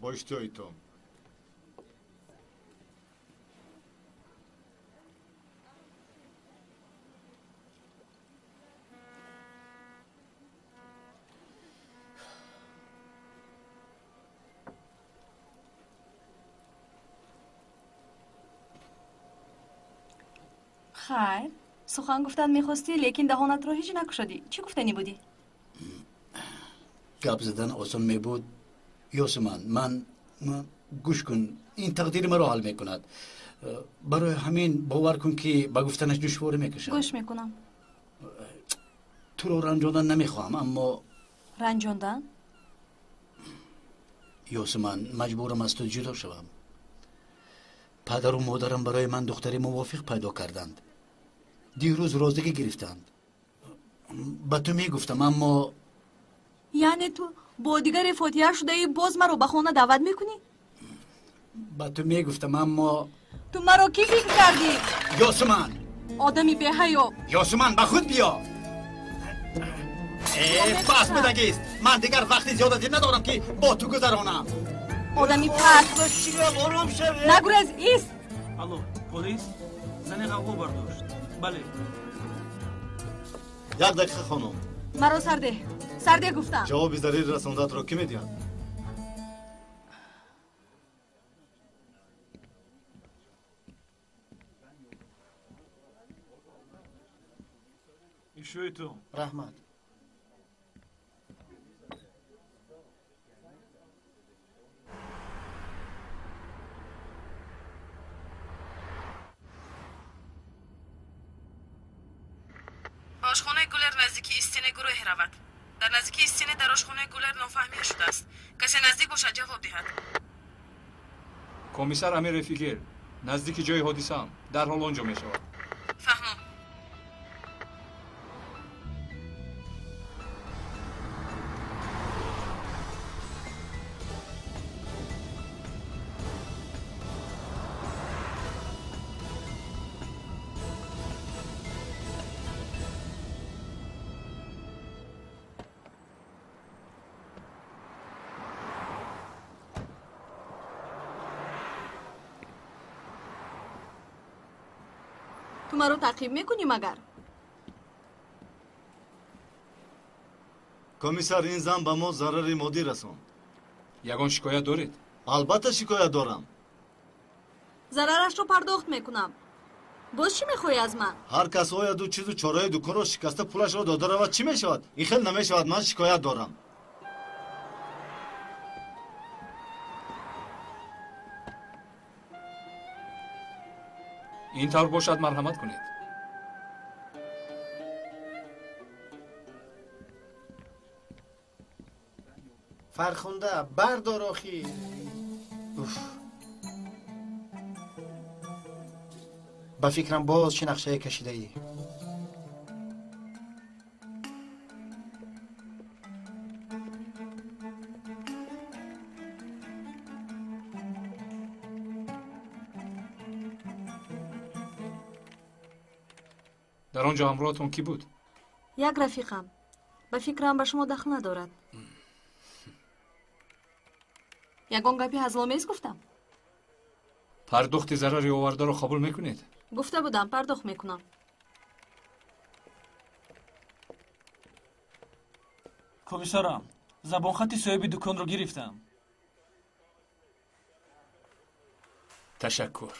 Speaker 17: Бо иштиҳои том.
Speaker 14: Хайр, сухан гуфтан мехостӣ, лекин даҳонатро ҳеҷ накушодӣ. Чӣ гуфтанӣ будӣ?
Speaker 20: Гап задан осон мебуд. Ёсуман, ман гӯш кун, ин тақдири маро ҳал мекунад. Барои ҳамин бовар кун, ки ба гуфтанаш душворӣ мекашам.
Speaker 14: Гӯш мекунам.
Speaker 20: Туро ранҷондан намехоҳам, аммо
Speaker 14: ранҷондан?
Speaker 20: Ёсуман, маҷбурам аз ту ҷудо шавам. Падару модарам барои ман духтари мувофиқ пайдо карданд. Дирӯз розигӣ гирифтанд. Ба ту мегуфтам, аммо
Speaker 14: яъне ту бо дигаре фотиҳа шудаи, боз маро ба хона даъват мекунӣ?
Speaker 20: Ба ту мегуфтам, аммо
Speaker 14: ту маро кӣ фикр кардӣ?
Speaker 20: Ёсуман!
Speaker 14: Одами беҳаё!
Speaker 20: Ёсуман, ба худ биё! Бас будагист! Ман дигар вақти зиёдатӣ надорам, ки бо ту гузаронам.
Speaker 14: Одами паст! Нагурез, ист!
Speaker 21: Алло, полис? Зане ғавғо бардошт. Бале.
Speaker 17: Як дақиқа, хонум.
Speaker 14: Маро сарде. Сарде гуфтам.
Speaker 17: Ҷавоби зарири расондаатро кӣ медиҳад?
Speaker 21: Ишӯи ту.
Speaker 3: Раҳмат.
Speaker 19: Ба ошхонаи Гулер наздики истине гурӯҳе равад. Дар наздикии истине дар ошхонаи Гулер нофаҳмия шудааст. Касе наздик бошад, ҷавоб диҳад.
Speaker 7: Комиссар Амир Рефигер, наздики ҷои ҳодисаам, дарҳол он ҷо мешавад.
Speaker 19: Фаҳмом.
Speaker 14: Ту маро таъқиб мекунӣ магар?
Speaker 17: Комиссар, ин зан ба мо зарари моддӣ расонд.
Speaker 7: Ягон шикоят доред?
Speaker 17: Албатта, шикоят дорам.
Speaker 14: Зарарашро пардохт мекунам. Боз чӣ мехоҳӣ аз ман?
Speaker 17: Ҳар кас ояду чизу чораи дуконро шикаста, пулашро дода равад, чӣ мешавад? Ин хел намешавад, ман шикоят дорам.
Speaker 7: Ин тавр бошад, марҳамат кунед.
Speaker 3: Фархунда, бардор охи. Уф. Ба фикрам, боз чӣ нақшае кашидаӣ?
Speaker 7: Дар он ҷо ҳамроҳатон кӣ буд?
Speaker 14: Як рафиқам. Ба фикрам, ба шумо дахл надорад. Ягон гапи ҳазломез гуфтам?
Speaker 7: Пардохти зарари овардаро қабул мекунед?
Speaker 14: Гуфта будам, пардохт мекунам.
Speaker 21: Комиссарам, забонхати соҳиби дуконро гирифтам.
Speaker 7: Ташаккур.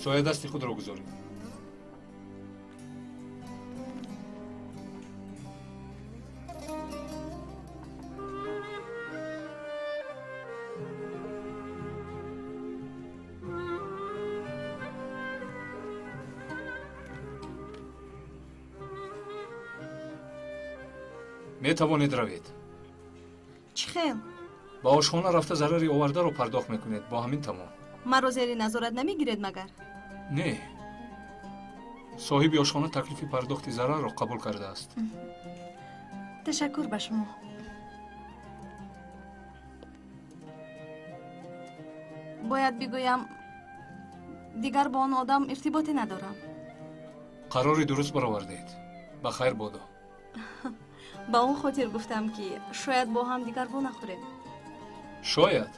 Speaker 7: Соя дасти худро гузоред. Метавонед равед.
Speaker 14: Чӣ хел?
Speaker 7: Ба ошхона рафта, зарари овардаро пардохт мекунед, бо ҳамин тамом.
Speaker 14: Маро зери назорат намегиред магар?
Speaker 7: Не, соҳиби ошхона таклифи пардохти зарарро қабул кардааст.
Speaker 14: Ташаккур ба шумо. Бояд бигӯям, дигар бо он одам иртиботе надорам.
Speaker 7: Қарори дуруст баровардед. Ба хайр бодо.
Speaker 14: Ба он хотир гуфтам, ки шояд бо ҳам дигар вонахӯрем.
Speaker 7: Шояд.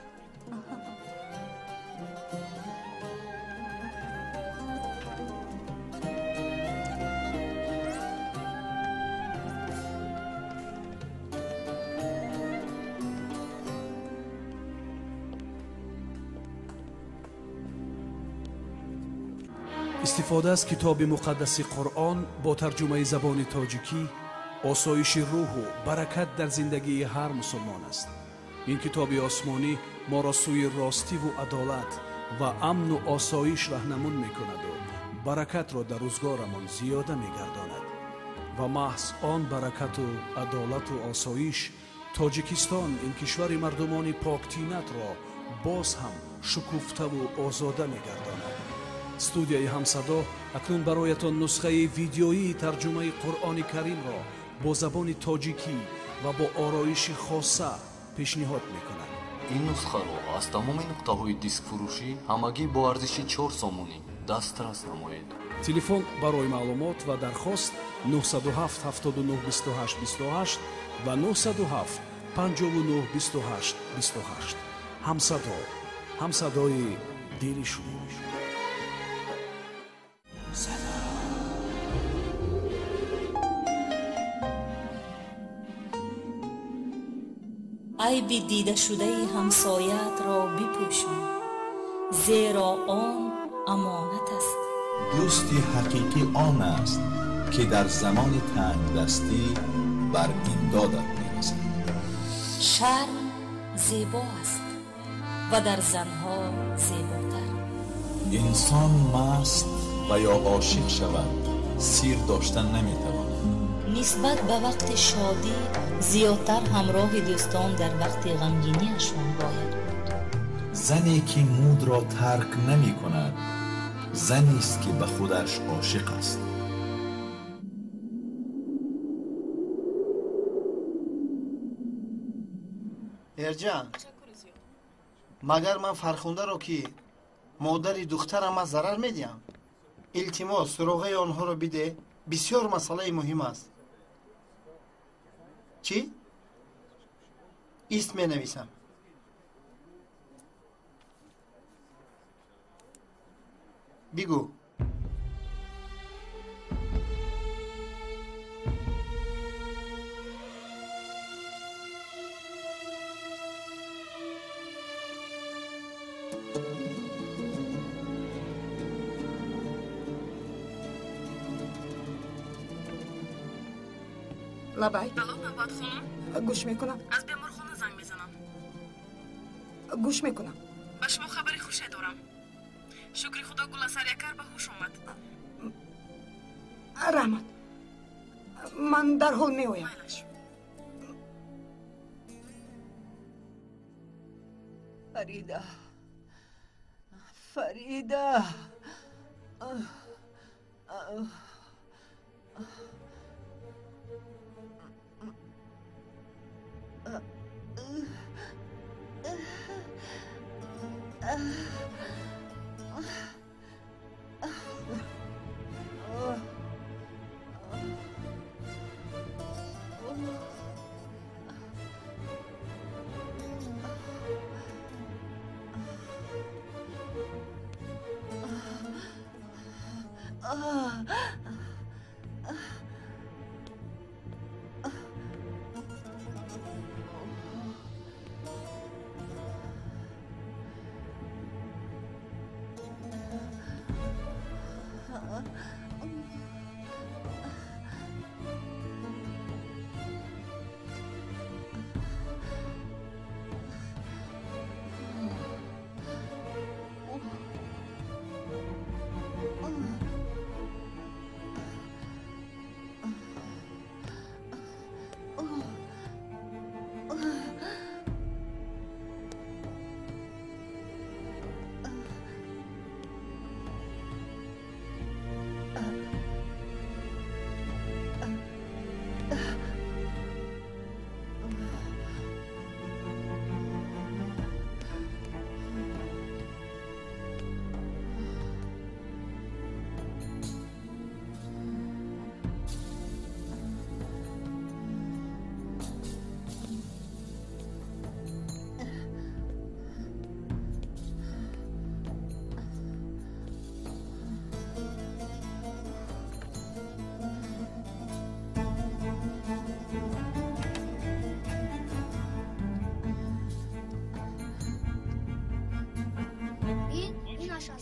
Speaker 16: Истифода аз китоби муқаддаси Қуръон бо тарҷумаи забони тоҷикӣ осоиши рӯҳу баракат дар зиндагии ҳар мусулмон аст. Ин китоби осмонӣ моро сӯи ростиву адолат ва амну осоиш раҳнамун мекунаду баракатро дар рӯзгорамон зиёда мегардонад. Ва маҳз он баракату адолату осоиш Тоҷикистон, ин кишвари мардумони поктинатро боз ҳам шукуфтаву озода мегардонад. Студияи Ҳамсадо акнун бароятон нусхаи видеоии тарҷумаи Қуръони Каримро бо забони тоҷикӣ ва бо ороиши хоса пешниҳод мекунад.
Speaker 22: Ин нусхаро аз тамоми нуқтаҳои дискфурӯшӣ ҳамагӣ бо арзиши 4 сомонӣ дастрас намоед.
Speaker 16: Телефон барои маълумот ва дархост 907 79 28 28 ва 907 59 28 28. Ҳамсадо, ҳамсадои дили шумо.
Speaker 12: Айби дидашудаи ҳамсояатро бипӯшон, зеро он амонат аст.
Speaker 11: Дӯсти ҳақиқӣ он аст, ки дар замони тангдастӣ бар имдодат мерасад.
Speaker 12: Шарм зебо аст ва дар занҳо зеботар.
Speaker 11: Инсон маст ва ё ошиқ шавад, сир доштан наметавонад.
Speaker 12: Нисбат ба вақти шодӣ зиёдтар ҳамроҳи дӯстон дар вақти ғамгиниашон бояд буд.
Speaker 11: Зане ки мудро тарк намекунад, занест ки ба худаш ошиқ аст.
Speaker 3: Эрҷан, магар ман Фархундаро, ки модари духтарам аст, зарар медиҳам? Илтимос, суроғаи онҳоро биде, бисёр масъалаи муҳим аст. Чӣ? Ист менависам. Бигӯ.
Speaker 1: Лабай.
Speaker 19: Алло, Навбат хонум?
Speaker 1: Гӯш мекунам.
Speaker 19: Аз беморхона занг мезанам.
Speaker 1: Гӯш мекунам.
Speaker 19: Ба шумо хабари хуше дорам. Шукри Худо, Гуласар Якар ба ҳуш омад.
Speaker 1: Раҳмат. Ман дарҳол меоям.
Speaker 19: Майлаш.
Speaker 23: Фарида. Фарида.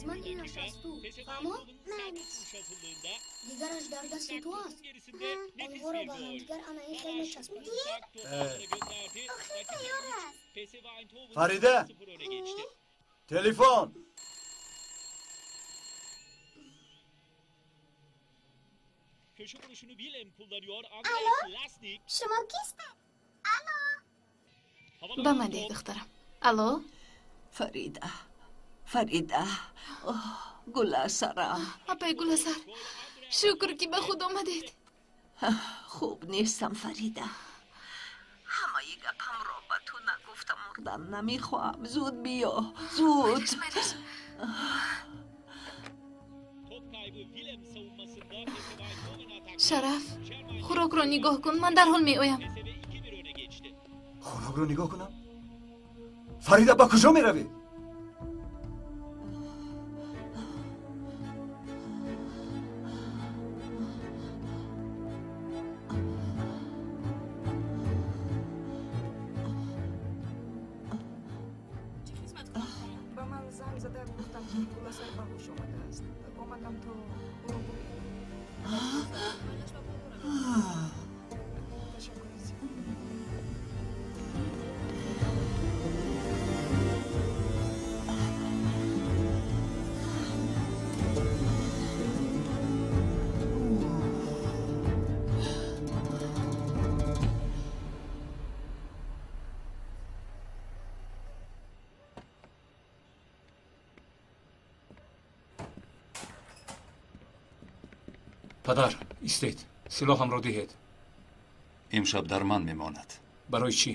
Speaker 18: аз ман, инаш аз ту. Фаҳмо? Дигараш дар дасти ту аст. Онҳоро ба ҳамдигар ана ин хел мечаспонӣ.
Speaker 9: Охир тайёр аст.
Speaker 2: Фарида, телефон.
Speaker 9: Алло, шумо кистед? Алло.
Speaker 10: Ба ман деҳ, духтарам. Алло.
Speaker 4: Фарида, Фарида, Гуласарам.
Speaker 10: Апай Гуласар, шукр ки ба худ омадед.
Speaker 4: Хуб нестам, Фарида. Ҳамаи гапамро ба ту нагуфтам, мурдан намехоҳам. Зуд биё, зуд.
Speaker 10: Шараф, хӯрокро нигоҳ кун, ман дарҳол меоям.
Speaker 2: Хӯрокро нигоҳ кунам? Фарида, ба куҷо меравӣ?
Speaker 1: Ба ман занг зада гуфтам, ки Гуласар ба ҳуш омадааст. Омадам то ӯро бубинам. Ташаккури зиёд.
Speaker 7: Падар, истед, силоҳамро диҳед.
Speaker 8: Имшаб дар ман мемонад.
Speaker 7: Барои чӣ?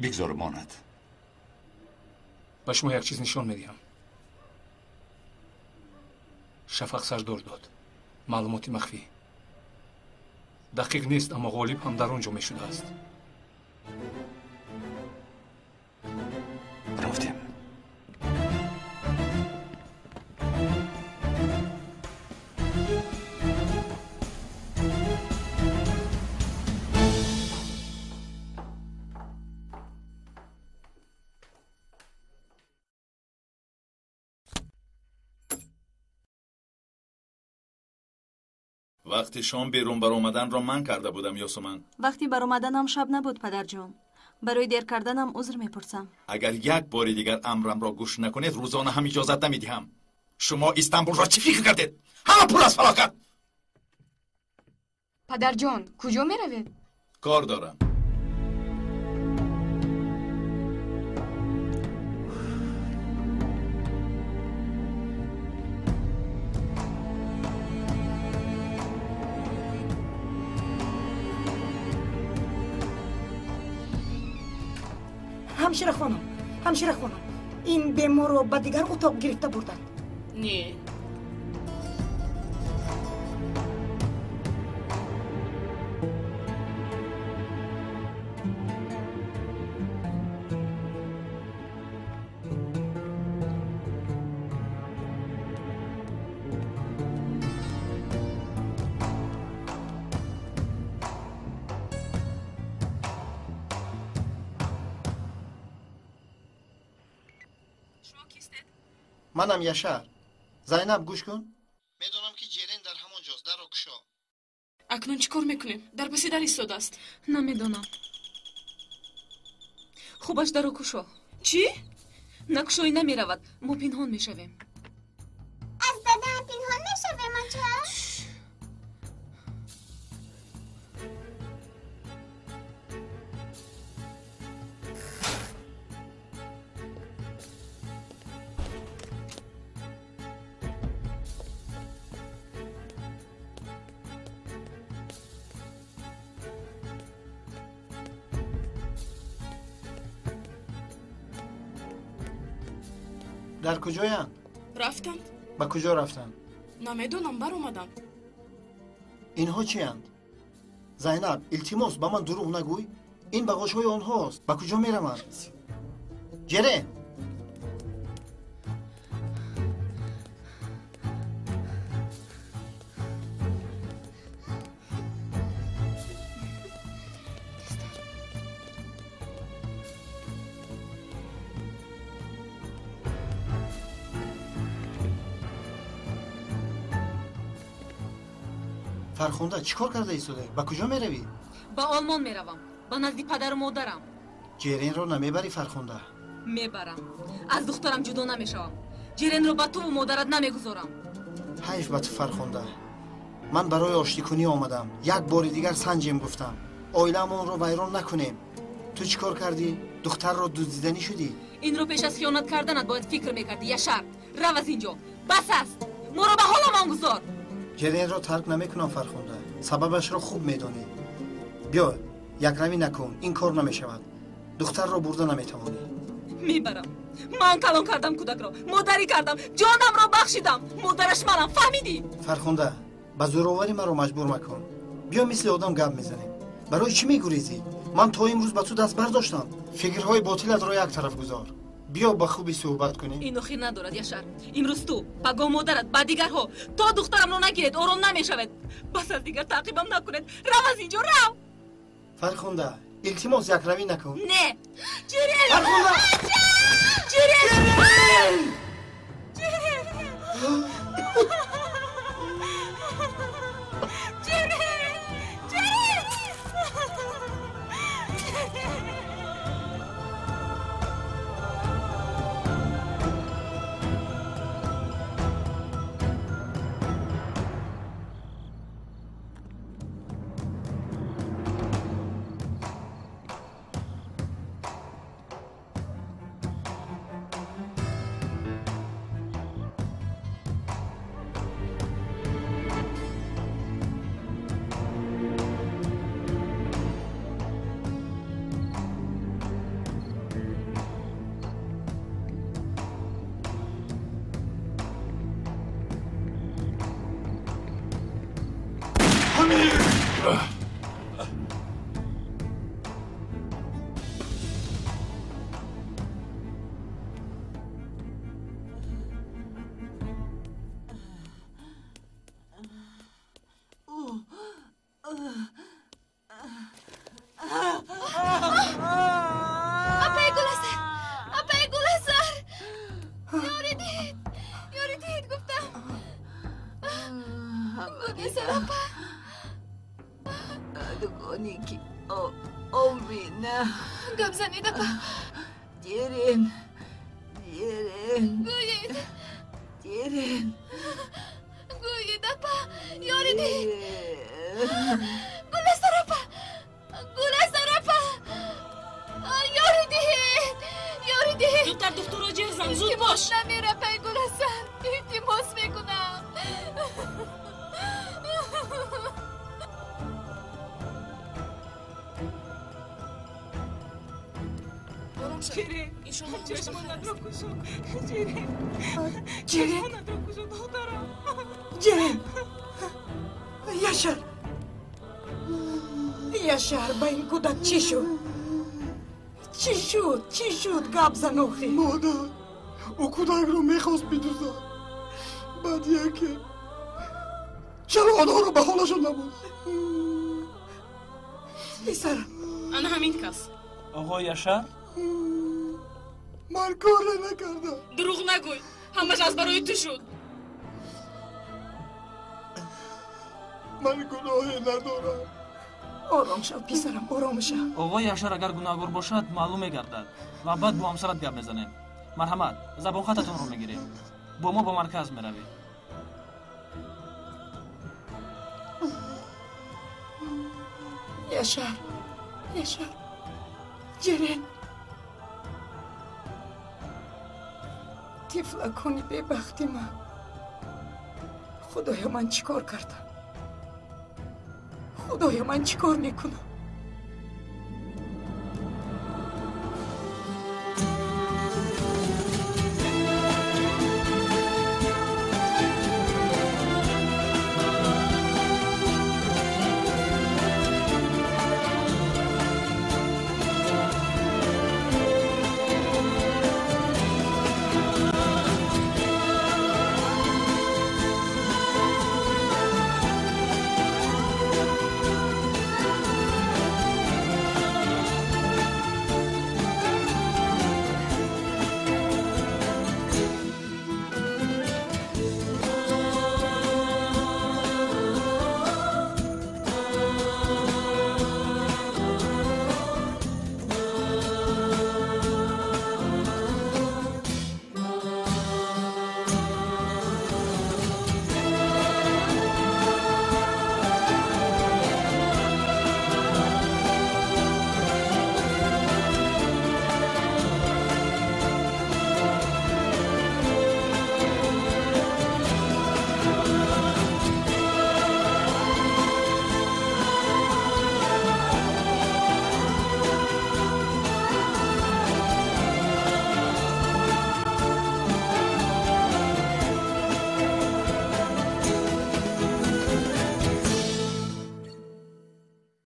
Speaker 8: Бигзор монад.
Speaker 7: Ба шумо як чиз нишон медиҳам. Шафақ сардор дод. Маълумоти махфӣ. Дақиқ нест, аммо Ғолиб ҳам дар он ҷо мешудааст.
Speaker 8: Рафтем.
Speaker 15: Вақти шом берун баромаданро манъ карда будам, Ёсуман.
Speaker 14: Вақти баромаданам шаб набуд, падарҷон. Барои дер карданам узр мепурсам.
Speaker 15: Агар як бори дигар амрамро гӯш накунед, рӯзона ҳам иҷозат намедиҳам. Шумо Истанбулро чӣ фикр кардед? Ҳама пур аз фалокат.
Speaker 6: Падарҷон, куҷо меравед?
Speaker 15: Кор дорам.
Speaker 1: Ҳамшира хонум, ҳамшира хонум, ин беморро ба дигар утоқ гирифта бурданд.
Speaker 19: Не.
Speaker 3: Манам Яшар. Зайнаб, гӯш кун. Медонам, ки Ҷерен дар ҳамон ҷост. Дарро кушо.
Speaker 19: Акнун чӣ кор мекунем? Дар паси дар истодааст.
Speaker 13: Намедонам. Хубаш, дарро кушо.
Speaker 19: Чӣ?
Speaker 13: Накушоӣ намеравад. Мо пинҳон мешавем.
Speaker 9: Аз дадаам пинҳон мешавем, ача?
Speaker 3: Дар куҷоянд?
Speaker 19: Рафтанд.
Speaker 3: Ба куҷо рафтанд?
Speaker 19: Намедонам, баромаданд.
Speaker 3: Инҳо чиянд? Зайнаб, илтимос, ба ман дурӯғ нагӯй. Ин бағошҳои онҳост. Ба куҷо мераванд? Ҷерен! Фархунда, чӣ кор карда истодаӣ? Ба куҷо меравӣ?
Speaker 13: Ба Олмон меравам, ба назди падару модарам.
Speaker 3: Ҷеренро намебарӣ, Фархунда?
Speaker 13: Мебарам. Аз духтарам ҷудо намешавам. Ҷеренро ба туву модарат намегузорам.
Speaker 3: Ҳайф ба ту, Фархунда. Ман барои оштикунӣ омадам. Як бори дигар санҷем гуфтам. Оилаамонро вайрон накунем. Ту чӣ кор кардӣ? Духтарро дуздиданӣ шудӣ?
Speaker 13: Инро пеш аз хиёнат карданат бояд фикр мекардӣ, Яшар. Рав аз инҷо. Бас аст. Моро ба ҳоламон гузор.
Speaker 3: Ҷеренро тарк намекунам, Фархунда. Сабабашро хуб медонӣ. Биё, якравӣ накун. Ин кор намешавад. Духтарро бурда наметавонӣ.
Speaker 13: Мебарам. Ман калон кардам кӯдакро, модарӣ кардам, ҷонамро бахшидам. Модараш манам, фаҳмидӣ?
Speaker 3: Фархунда, ба зӯроварӣ маро маҷбур макун. Биё мисли одам гап мезанем. Барои чӣ мегурезӣ? Ман то имрӯз ба ту даст бардоштам. Фикрҳои ботилатро як тараф гузор. Биё ба хубӣ суҳбат кунем.
Speaker 13: Ин охир надорад, Яшар. Имрӯз ту, пагоҳ модарат, ба дигарҳо. То духтарамро нагиред, ором намешавед. Бас аз дигар таъқибам накунед. Рав аз инҷо, рав!
Speaker 3: Фархунда, илтимос якравӣ накун.
Speaker 13: Не! Ҷерен!
Speaker 3: Фархунда!
Speaker 13: Ҷерен! Ҷерен! Ҷерен! Ҷерен!
Speaker 10: Апай Гуласар! Апай Гуласар! Ёри диҳед! Ёри диҳед гуфтам! Гуласар апа!
Speaker 4: Дугони ки Омина.
Speaker 10: Гап занед апа!
Speaker 4: Ҷерен! Ҷерен!
Speaker 10: Гӯед!
Speaker 4: Ҷерен!
Speaker 10: Гӯед апа! Ёри диҳед! Гуласар апа! Гуласар апа! Ёри диҳед! Ёри диҳед!
Speaker 13: Зудтар духтурро ҷеғ зан, зуд бош!
Speaker 10: Намир апай Гуласар! Илтимос мекунам!
Speaker 13: Ҷерен! Чашмонатро кушо! Ҷерен! Чашмонатро кушо, духтарам!
Speaker 1: Ҷерен! Яшар! Яшар, ба ин кӯдак чӣ шуд? Чӣ шуд? Чӣ шуд? Гап зан охи.
Speaker 2: Модар, ӯ кӯдакро мехост бидуздад. Баъд яке чаро онҳоро ба ҳолашон набуд?
Speaker 1: Писарам.
Speaker 19: Ана ҳамин кас.
Speaker 21: Оғои Яшар?
Speaker 2: Ман коре накардам.
Speaker 19: Дурӯғ нагӯй. Ҳамаш аз барои ту шуд.
Speaker 2: Ман гуноҳе надорам.
Speaker 1: Ором шав, писарам, ором шав.
Speaker 21: Оғои Яшар агар гунаҳгор бошад, маълум мегардад ва баъд бо ҳамсарат гап мезанем. Марҳамат, забонхататонро мегирем. Бо мо ба марказ меравед.
Speaker 1: Яшар, Яшар, Ҷерен. Тифлакони бебахти ман. Худоё, ман чӣ кор кардам? Худоё, ман чӣ кор мекунам?